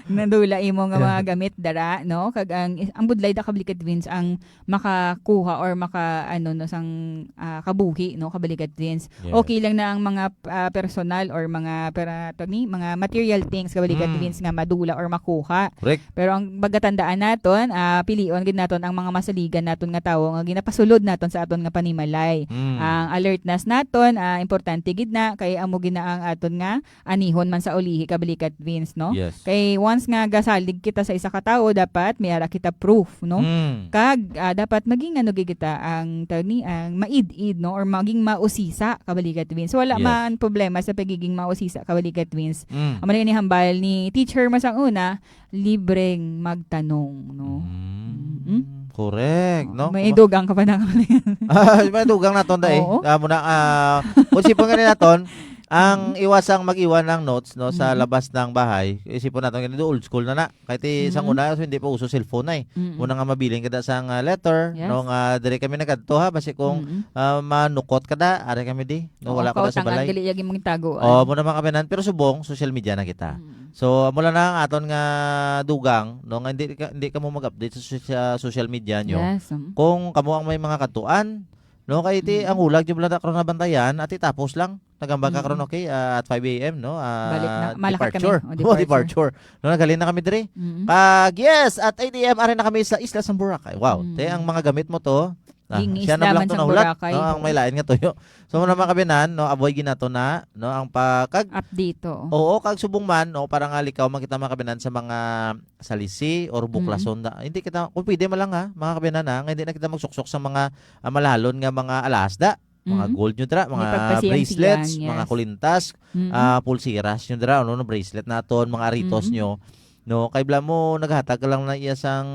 Nadula imo nga mga gamit dira, no? Kag ang, ang budlay da, kabalikat, Vince, ang makakuha or maka, ano, no, sang, ah, kabuhi, no, kabalikat, Vince. Yes. Okay lang na ang mga, ah, personal or mga pera, to ni, mga material things, kabalikat, Mm. Vince, nga madula or makuha. Correct. Pero ang bagatandaan naton, ah, pilion gid naton ang mga masaligan naton nga tawo nga ginapasulod naton sa aton nga panimalay. Mm. Ang alertness naton, ah, importante gid na kay amo gid na ang aton nga anihon man sa ulihi, kabalikat, Vince, no? Yes. Kay once nga gasalig kita sa isa ka tawo, dapat may ara kita proof, no? Mm. Kag, ah, dapat maging ano gid kita ang tawag ni, ang maid-id, no? Or maging mausisa, kabalikat, Vince. Wala Yes. man problema sa pagiging mausisa, kabalikat, Vince. Mm. Amo na ini hambal ni teacher mo sang una, libreng magtanong, no? Mm. Mm-mm. Correct, no? May Kuma- dugang ka pa na. Ah, may dugang naton, dai. Oo. Ah, muna, ah, kung sipon nga rin naton, ang Mm. iwasang mag-iwan ng notes, no, sa Mm. labas ng bahay, isipon naton, ganito, old school na na. Kahit i-, sang Mm. una, hindi pa uso cellphone na eh. Mm. Muna nga mabiling kada sang, ah, letter, Yes. no, nga dire kami nagadto, ha, basi kung, Mm. ah, manukot kada, are kami di, no, Oo, wala ka na sa kautangan, balay. Dili lagi mong tago, Oh, ano? Muna mga kabanan, pero subong, social media na kita. Mm. So, amo lang na ang aton nga dugang, no, nga hindi ka, hindi ka mo mag-update sa, sa social media nyo. Yes, um. Kung kamo ang may mga kadtuan, no, kay ti, Mm. ang ulag, di mo lang karon nabantayan, ati tapos lang. Nagamba ka Mm. karon, okay, ah, at five a m, no? Ah, Balik na. Malakat kami. departure. O, Oh, departure. departure. No, naghalin na kami diri. Mm. Kag, yes, at eight a m, ari na kami sa Isla sang Boracay. Wow. Mm. Te, ang mga gamit mo to, Ah, Ging siya isla na lang man to sang nahulak, Boracay, no, ang oo. may lain nga tuyo. So, muna, Mm. mga kabinan, no, avoid gid nato na, no, ang pag-, kag Update, oo. Oo, kag subong man, no, para nga likaw man kita, mga kabinan, sa mga salisi or Mm. buklason na, hindi kita, kung pwede man lang, ha, mga kabinan, ha, nga hindi na kita magsuksok sa mga, ah, malalon nga mga alasda, mga Mm. gold nyo dira, May mga pagpasiyang-siyang, bracelets, mga yes. kulintas, Mm. ah, pulseras nyo dira, ano, no, bracelet naton, mga aritos Mm. nyo. No, kay bala mo naghatag ka lang na iya sang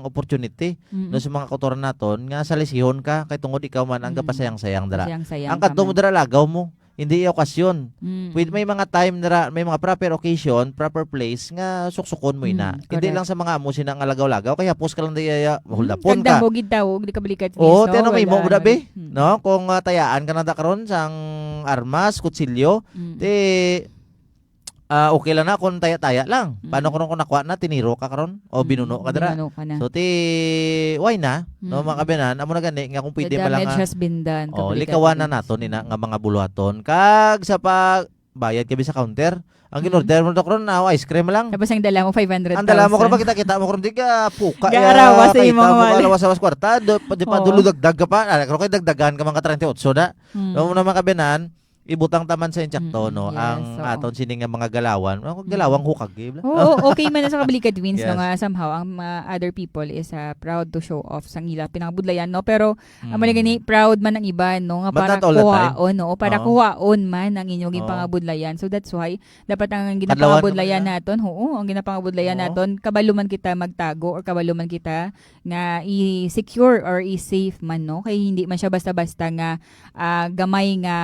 opportunity, Mm. no, sa mga kautoran naton nga salisihon ka kay tungod ikaw man ang Mm. gapasayang-sayang dira. Pasayang-sayang Ang ka kadto mo man. dira lagaw mo, hindi iya okasyon. Mm. Pwede may mga time dira, may mga proper occasion, proper place nga suksukon mo ina. Mm, Hindi correct. lang sa mga amo sina nga lagaw-lagaw kay hapos ka lang di iya Mm, huldapon kag ka. damo gid tawog, di ka balikat Oo, Vince, no? tiyan ang mimo Wala mo dabi, naman. Hmm. no? Kung, ah, tayaan ka na da karon sang armas, kutsilyo, Mm. ti, ah, okay lang na kung taya-taya lang. Paano Mm. kung, kung nakuha na, tiniro ka karon o Mm, binuno ka dira? binuno ka na. So, ti, why na? No, Mm. mga kabinan, amo na gani nga kung The pwede man lang damage nga, has been done, oh, kabalikat likawan na Vince. naton ina nga mga buluhaton. Kag sa pag bayad kami sa counter, ang Mm. in-order mo to karon na ice cream lang. Tapos ang dala mo, five hundred thousand. Ang dala mo karon, pagkita-kita mo karon, di ka puka, Gaarawa ya, sa kaita imong mo, wala. Kalawas-lawas kwarta, do, pa, di pa Oo. dulo dagdag ka pa. Ah, karon kay dagdagan ka mga treinta y ocho na. Mm. No, mga kabinan, ibutang taman sa intsakto, Mm, no, yes, ang oo. aton sini nga mga galawan. Ang Mm. galawang hukag, eh, bla. Oo, okay man na sa kabalikat, Vince, no, Yes. nga somehow ang, ah, other people is, ah, proud to show off sang ila pinangabudlayan, no? Pero, amo na Mm. gani, proud man ang iba, no, nga But para not all the time. kuhaon, no? Para Oo. kuhaon man ang inyong Oo. ginpangabudlayan. So, that's why, dapat ang Kadlawan ginapangabudlayan naman na. naton, oo, ang ginapangabudlayan Oo. naton, kabalo man kita magtago or kabalo man kita nga i-secure or i-safe man, no? Kay hindi man siya basta-basta nga, ah, gamay nga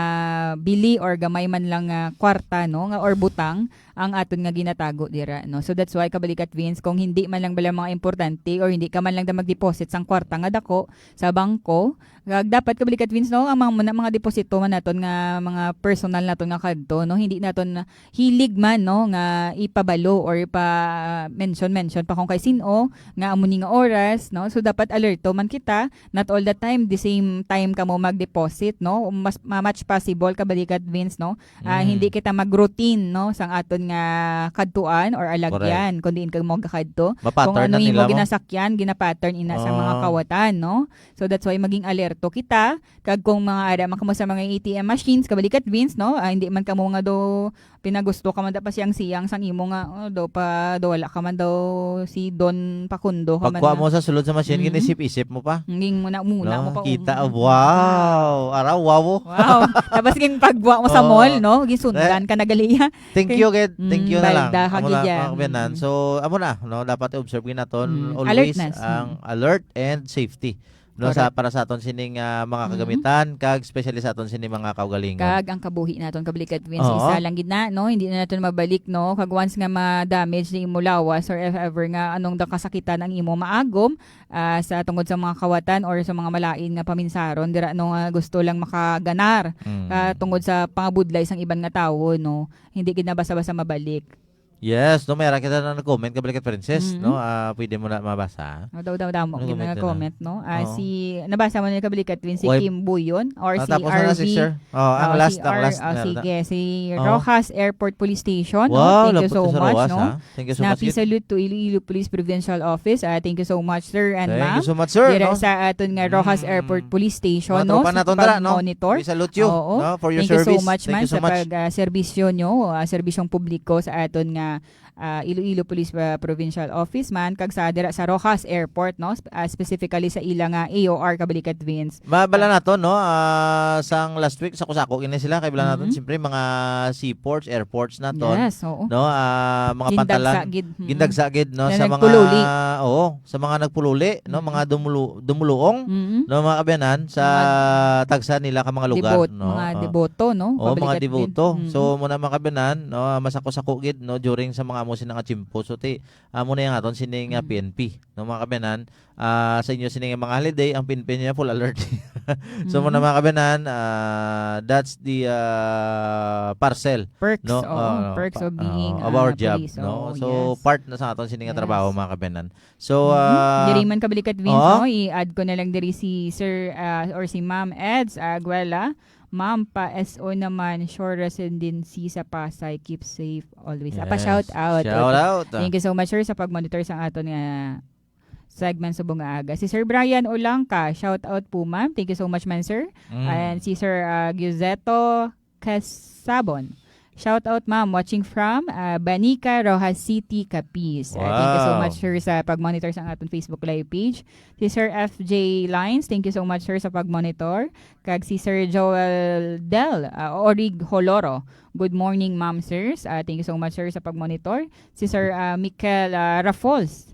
bili or gamay man lang nga kwarta, no? Nga, or butang ang aton nga ginatago dira, no? So that's why, kabalikat Vince, kung hindi man lang bala mga importante or hindi ka man lang da mag-deposit sang kwarta nga dako sa bangko, kag dapat, kabalikat Vince, no? Ang mga, mga, mga deposito man naton nga mga personal naton nga kadto, no? Hindi naton hilig man, no, nga ipabalo or ipa-mention-mention pa kung kay sin-o nga amo ni nga oras, no? So, dapat alerto man kita, not all the time, the same time kamo mag-deposit, no? Mas, ma-, much possible, kabalikat Vince, no? Ah, Mm. hindi kita mag-routine, no, sang aton nga kadtuan or alagyan, Correct. kung diin ka mo gakadto. Kung Mapattern ano na imo nila mo. ginasakyan, ginapattern ina sa mga Ah. kawatan, no? So, that's why maging alerto eksakto kita, kag kung mga ada man kamo sa mga A T M machines, kabalikat, Vince, no? Ah, hindi man kamo nga do pinagusto ka man da pa siyang siyang sang imo nga, oh, do pa, do wala ka man daw si Don Pakundo ka man Pagkuha na. mo sa sulod sa machine, Mm. ginisip-isip mo pa. Nging muna, muna No? mo pa, Kita, um, wow! Araw, wow! Wow. Tapos ging pagbuwa mo sa Oo. mall, no? Gisundan Eh, ka na gali. Thank Kay you, kid. Thank mm, you na lang. balda ka Amo gid na, yan. mga kabayanan. Mm. So, amo na, no? Dapat i-observe gid naton Mm. always Alertness. ang Mm. alert and safety. No, sa, Correct. para sa aton sining, ah, mga Mm. kagamitan, kag especially sa aton sining mga kaugalingon. Kag ang kabuhi naton, kabalikat, Vince, Oo. isa lang gid na, no? Hindi na naton mabalik, no? Kag once nga ma-damage ni imo lawas or if ever nga anong da kasakitan ang imo maagom, ah, sa tungod sa mga kawatan or sa mga malain nga paminsaron, dira, no, nga gusto lang makaganar, Mm. ah, tungod sa pangabudlay sang iban nga tawo, no? Hindi gid na basta-basta mabalik. Yes, no, may ara kita na nag-comment, kabalikat, Princess, Mm-mm. no? Ah, pwede mo na mabasa. Oh, daw, daw, damo Ano gid comment na na? comment, no? Ah, Oo. si, nabasa mo na, kabalikat, Vince, si Why? Kim Buyon or Ah, si tapos na na si R V? Sir. Oh, ang Oh, last, si ang R, last oh, na, na. sige, si Oh. Roxas Airport Police Station, no? Wow, Thank you lapit so na sa much, Roxas, no? ah. Thank you so much, Snappy kid. salute to Iloilo Police Provincial Office. Ah, thank you so much, sir and Thank ma'am. you so much, sir, Dira no? sa aton nga Roxas Mm. Airport Police Station, Mga no? tropa Sa naton dira, no? pag-monitor. We salute you, Oo. no, for your Thank you so service. much, Thank ma'am, you so sa much. pag, ah, serbisyo nyo, ah, serbisyong publiko sa aton nga, ah, Iloilo Police, ah, Provincial Office man, kag sa dira sa Roxas Airport, no? Sp-, ah, specifically sa ila nga A O R, kabalikat, Vince. Mabala Ah. naton, no? Ah, sang last week, sako-sako gini sila. Kay bala naton, Mm-hmm. siyempre, mga seaports, airports naton, Yes, oo. no? Ah, mga Gindagsa pantalan, gid. Mm-hmm. gindagsa gid, no? Na Sa mga, nagpululi. oo, sa mga nagpululi, no? Mm-hmm. Mga dumulu-, dumuluong, Mm-hmm. no? Mga kabayanan, sa Mga tagsa nila ka mga lugar, debot-, no? mga Ah. deboto, no? Oo, mga Kabalikat gid. deboto. Mm-hmm. So, muna, mga kabayanan, no? Masako-sako gid, no? During sa mga amo sina nga tiyempo. So, ti, amo na yung aton sining, ah, Mm-hmm. P N P, no? Mga kabayanan, ah, sa inyo sining mga holiday, ang P N P niya full alert. So, muna, Mm-hmm. mga kabayanan, ah, that's the, ah, parcel, Perks, no? oo, Ah, perks pa-, of being, ah, of our ah, job, police. no? Oo, So, yes. part na sa aton sining nga Yes. trabaho, mga kabayanan. So, Mm-hmm. ah, Diri man kabalikat, Vince, oo. no? I-add ko na lang diri si Sir, ah, or si Ma'am Eds Aguela. Ma'am, pa S O naman, sure residency sa Pasay. Keep safe always. Ah, pa Yes. shout out. Shout Okay. out, ah. Thank you so much, sir, sa pag-monitor sa aton nga segment subong nga aga. Si Sir Brian Olangka, shout out po, ma'am. Thank you so much, man, sir. Mm. And si Sir, ah, Giuseto Casabon. Shout out, ma'am. Watching from, ah, Banica, Roxas City, Capiz. Ah, thank you so Wow. much, sir, sa pag-monitor sa aton Facebook live page. Si Sir F J Lines, thank you so much, sir, sa pag-monitor. Kag si Sir Joel Del, ah, Orig Holoro. Good morning, ma'am, sirs. Ah, thank you so much, sir, sa pag-monitor. Si Sir, ah, Mikel, ah, Rafols.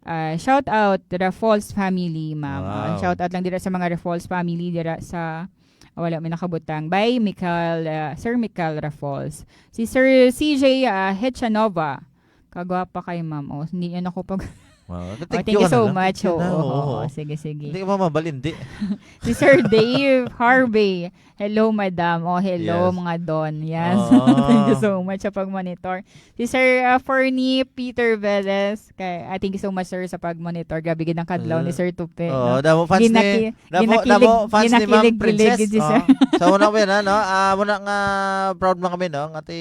Ah, shout out, Rafols family, ma'am. Ah, Wow. shout out lang dira sa mga Rafols family dira sa, ah, wala may nakabutang. By Mikel, ah, Sir Mikel Rafols. Si Sir C J, ah, Hechanova. Kagwapa kay ma'am. Oh, hindi niya ako pag- Wow, Oh, thank thank you you ka na so lang. much. Thank you Oo, na, oo, oo. oo. Sige, sige. Hindi ka mamabal, hindi. Si Sir Dave Harvey. Hello, madam. Oh, hello, Yes. mga don. Yes. Oo. Thank you so much sa pag-monitor. Si Sir, uh, Fernie Peter Velez, kay, ah, thank you so much, sir, sa pag-monitor. Grabe gid ang kadlaw ni Uh, Sir Tupe, oo, no? damo fans ni, Ginaki-, damo, ginakilig-, damo fans ni Ma'am ginakilig-kilig Princess. gid si Sir. Oo. So, muna ko yan, ha, no? Ah, muna nga, proud man kami, no? Nga ti,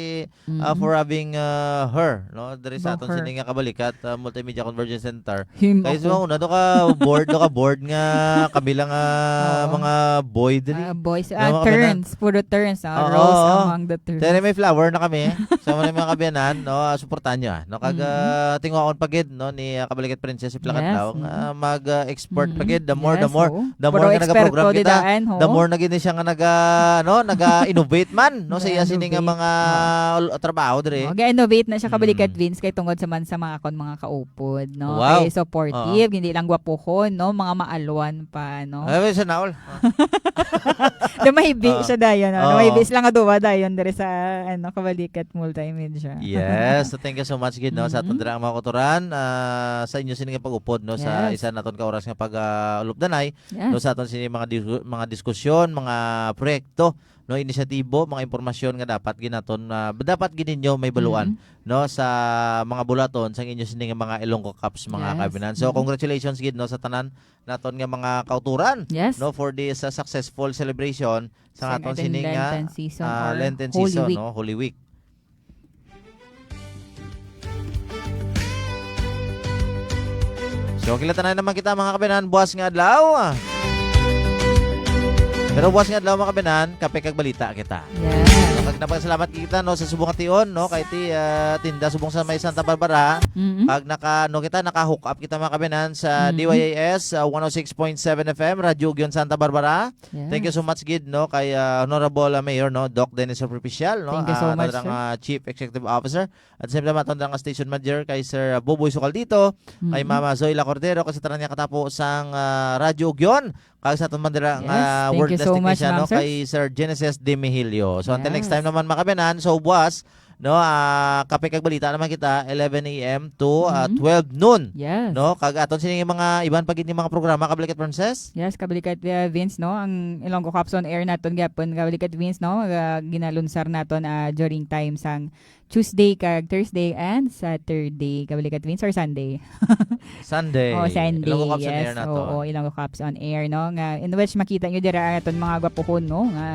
ah, Mm. for having, ah, her, no? Diri sa Bo aton her. sini nga kabalikat, ah, Multimedia Convergence Center. Him Kaya ako. sa una, do ka bored, do ka bored nga kami lang, ah, Oo. mga boy diri. Ah, boys, Nga ah, mga kabayanan. turns, puro turns, ah, Oo, rose oo. among the turns. Dere may flower na kami. Sa mga, mga kabayanan, no, ah, suportahan nyo, ah. No, kag, Mm-hmm. ah, tinguhaon pa gid, no, ni, ah, Kabalikat Princess si Yes, Plakadlaw, mm-hmm. nga mag, ah, export pa Mm-hmm. gid. The more, the Yes, more, oo. the more Puro nga nagaprogram eksperto kita, didaan, ho? the more na gid ni siya nga naga, ano, naga-innovate man, no, sa iya sini nga Ga-innovate. mga Oo. ul-, trabaho diri. Oh, ga-innovate na siya, Kabalikat Mm. Vince, kay tungod sa man sa mga akon mga kaupod, no? Wow. Kay supportive, Oh. hindi lang gwapuhon, no? Mga maalwan pa, no? Ay, may sanaol. Dumahibi Ah. siya dayon, no? Oh. Dumahibi sila nga duwa dayon diri sa, ano, Kabalikat Multimedia. Yes, so thank you so much gid, no, sa aton Mm-hmm. dira nga mga kautoran, ah, sa inyo sini nga pag-upod, no, sa Yes. isa naton ka oras nga pag, ah, ulupdanay, Yes. no, sa aton sini mga dis-, mga diskusyon, mga proyekto, no, inisyatibo, mga impormasyon nga dapat gid naton, ah, dapat gid ninyo may baluan, Mm-hmm. no, sa mga bulaton sang inyo sini nga mga Ilonggo Cups, mga Yes. kabayanan. So, Mm-hmm. congratulations gid, no, sa tanan naton nga mga kautoran, Yes. no, for this, ah, successful celebration sa Sa aton aton sini nga, Lenten season ah, or Lenten Holy season, Week. no, Holy Week. So, kilatan na naman kita, mga kabayanan, buwas nga adlaw. Pero buwas nga adlaw, mga kaabyanan, kape kag balita kita. Yes. So, kag napasalamat kita, no, sa subong nga tion, no, kay ti, ah, tinda subong sa may Santa Barbara. Mm-mm. Kag naka, no, kita, naka-hook up kita, mga kaabyanan, sa Mm-hmm. D Y A S, ah, one oh six point seven F M, Radyo Ugyon, Santa Barbara. Yes. Thank you so much gid, no, kay, ah, Honorable, ah, Mayor, no, Doc Dennis Superficial, no, Thank you so ah, much, sir. Ah, Chief Executive Officer. At sa same time, aton nga station manager kay Sir Buboy Sukaldito, kay Mm-mm. Mama Zoila Cordero, kag sa tanan nga katapo sang, ah, Radyo Ugyon, kag sa aton man dira Yes, nga thank you wordless so much, technician, ma'am, no, sir. Kay Sir Genesis De Mihilio. So, until next Yes. time naman, mga kaabyanan, so buwas, no, ah, kape kag balita naman kita, eleven A M to, ah, Mhm. twelve noon, Yes. no? Kag aton sini mga iban pa gid nga mga programa, Kabalikat Princess? Yes, Kabalikat, uh, Vince, no? Ang Ilonggo Cops on Air naton gyapon, Kabalikat Vince, no? Uh, ginalunsar naton, uh, during time sang Tuesday kag Thursday and Saturday. Kabalikat Vince or Sunday? Sunday. Oh, Sunday, Ilonggo Cops on yes. Air na to. Oo, Ilonggo Cops on Air, no? Nga, in which makita nyo dira ang aton mga gwapuhon, no? Nga,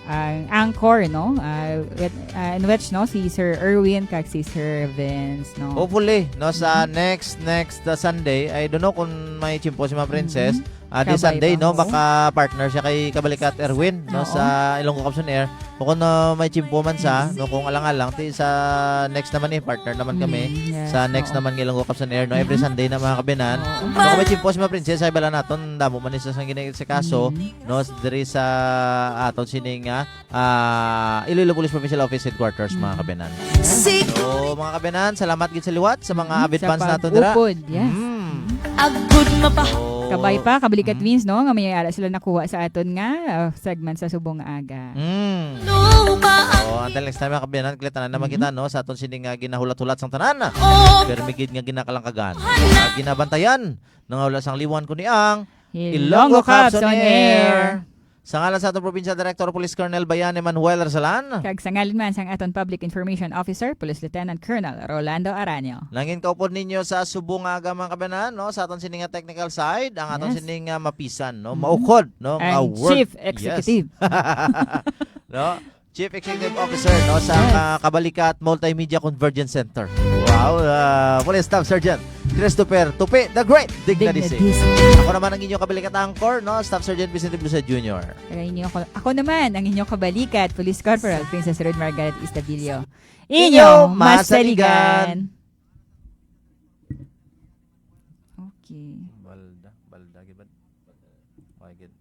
ang anchor, no? Ah, with, ah, in which, no, si Sir Erwin kag si Sir Vince, no? Hopefully, no, sa Mhm. next, next, uh, Sunday, I don't know kung may tiyempo si Ma'am Princess. Mhm. Ah, this Kabay Sunday, pa, no, oo. maka-partner siya kay Kabalikat Erwin, no, Oo. sa Ilonggo Cops on Air. O kung, uh, may tiyempo man sa, Mhm. no, kung alang-alang, ti sa next naman, eh, partner naman kami. Mm, yes, Sa next oo. naman nga Ilonggo Cops on Air, no, every Mhm. Sunday na, mga kaabyanan. Oo. So, kung may tiyempo si Ma'am Princess, ay bala naton, damo man isa sang ginaasikaso, Mhm. no, s-, diri sa aton sining, ah, ah, Iloilo Police Provincial Office Headquarters, mga Mm. kaabyanan. Sig- So, mga kaabyanan, salamat gid sa liwat sa mga Mm, avid sa fans naton dira. pag-upod, yes. Mm. Agud mapa- So, Kabay pa, Kabalikat mm. Vince, no, nga may ara sila nakuha sa aton nga, ah, segment sa subong nga aga. Mm. Lupa ang Oh, until next time, mga kaabyanan, kita na naman Mm. kita, no, sa aton sini nga ginahulat-hulat sang tanan. Oh. Pero may gid nga ginakalangkagan. Hala. Nga ginabantayan, nangahula sang liwan ko ni ang Ilonggo Ilonggo Cops Cops on on Air. Air. Sa ngalan sa aton provincial director, Police Colonel Bayan Emmanuel Rasalan. Kag sa ngalan man sang aton Public Information Officer, Police Lieutenant Colonel Rolando Aranio. Nangin kaupod ninyo sa subong nga aga, mga kaabyanan, no? Sa aton sini nga technical side, ang aton Yes. sini nga mapisan, no? Mm. Maukod, no? Ang Nga work. Chief Yes. Executive. No? Chief Executive Officer, no, sa Yes. ka-, Kabalikat Multimedia Convergence Center. Wow, uh, Police Staff Sergeant Christopher Tupi, the Great Dignadisi. Dignadisi. Ako naman ang inyong Kabalikat Anchor, no, Staff Sergeant Vicente Busa Junior. Ang inyo, ako, ako naman ang inyong Kabalikat Police Corporal Princess Ruth Margaret Estabilio. Inyo Inyo masaligan. masaligan. Okay. Balda, balda, gid ba? Okay, gid.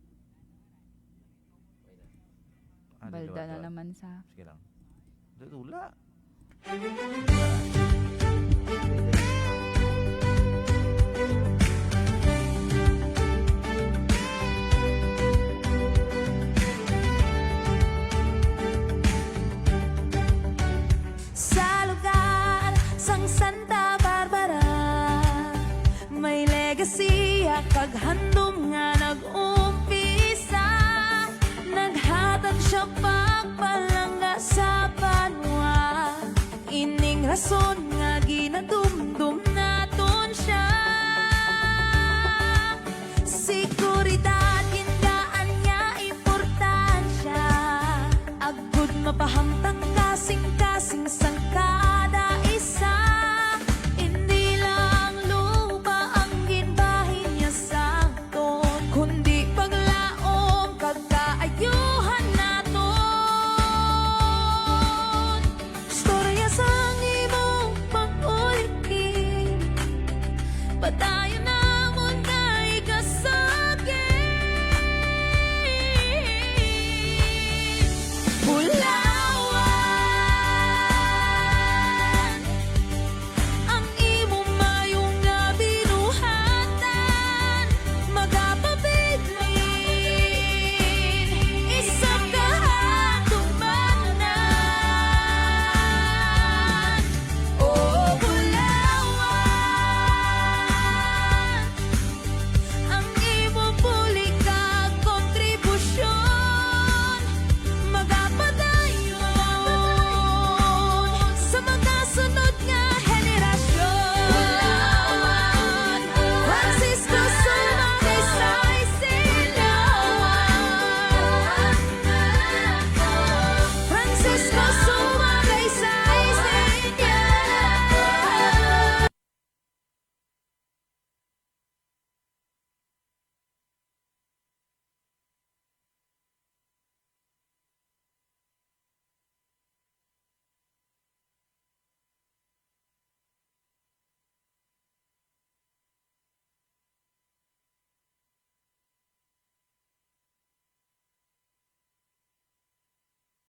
Ah, Balda dito, na dito. naman sa Sige lang. Dito, wala. Sa lugar sang Santa Barbara, may legasiya kag handom nga nag-umpisa. Naghatag siya pagpalangga sa banwa. Ining rason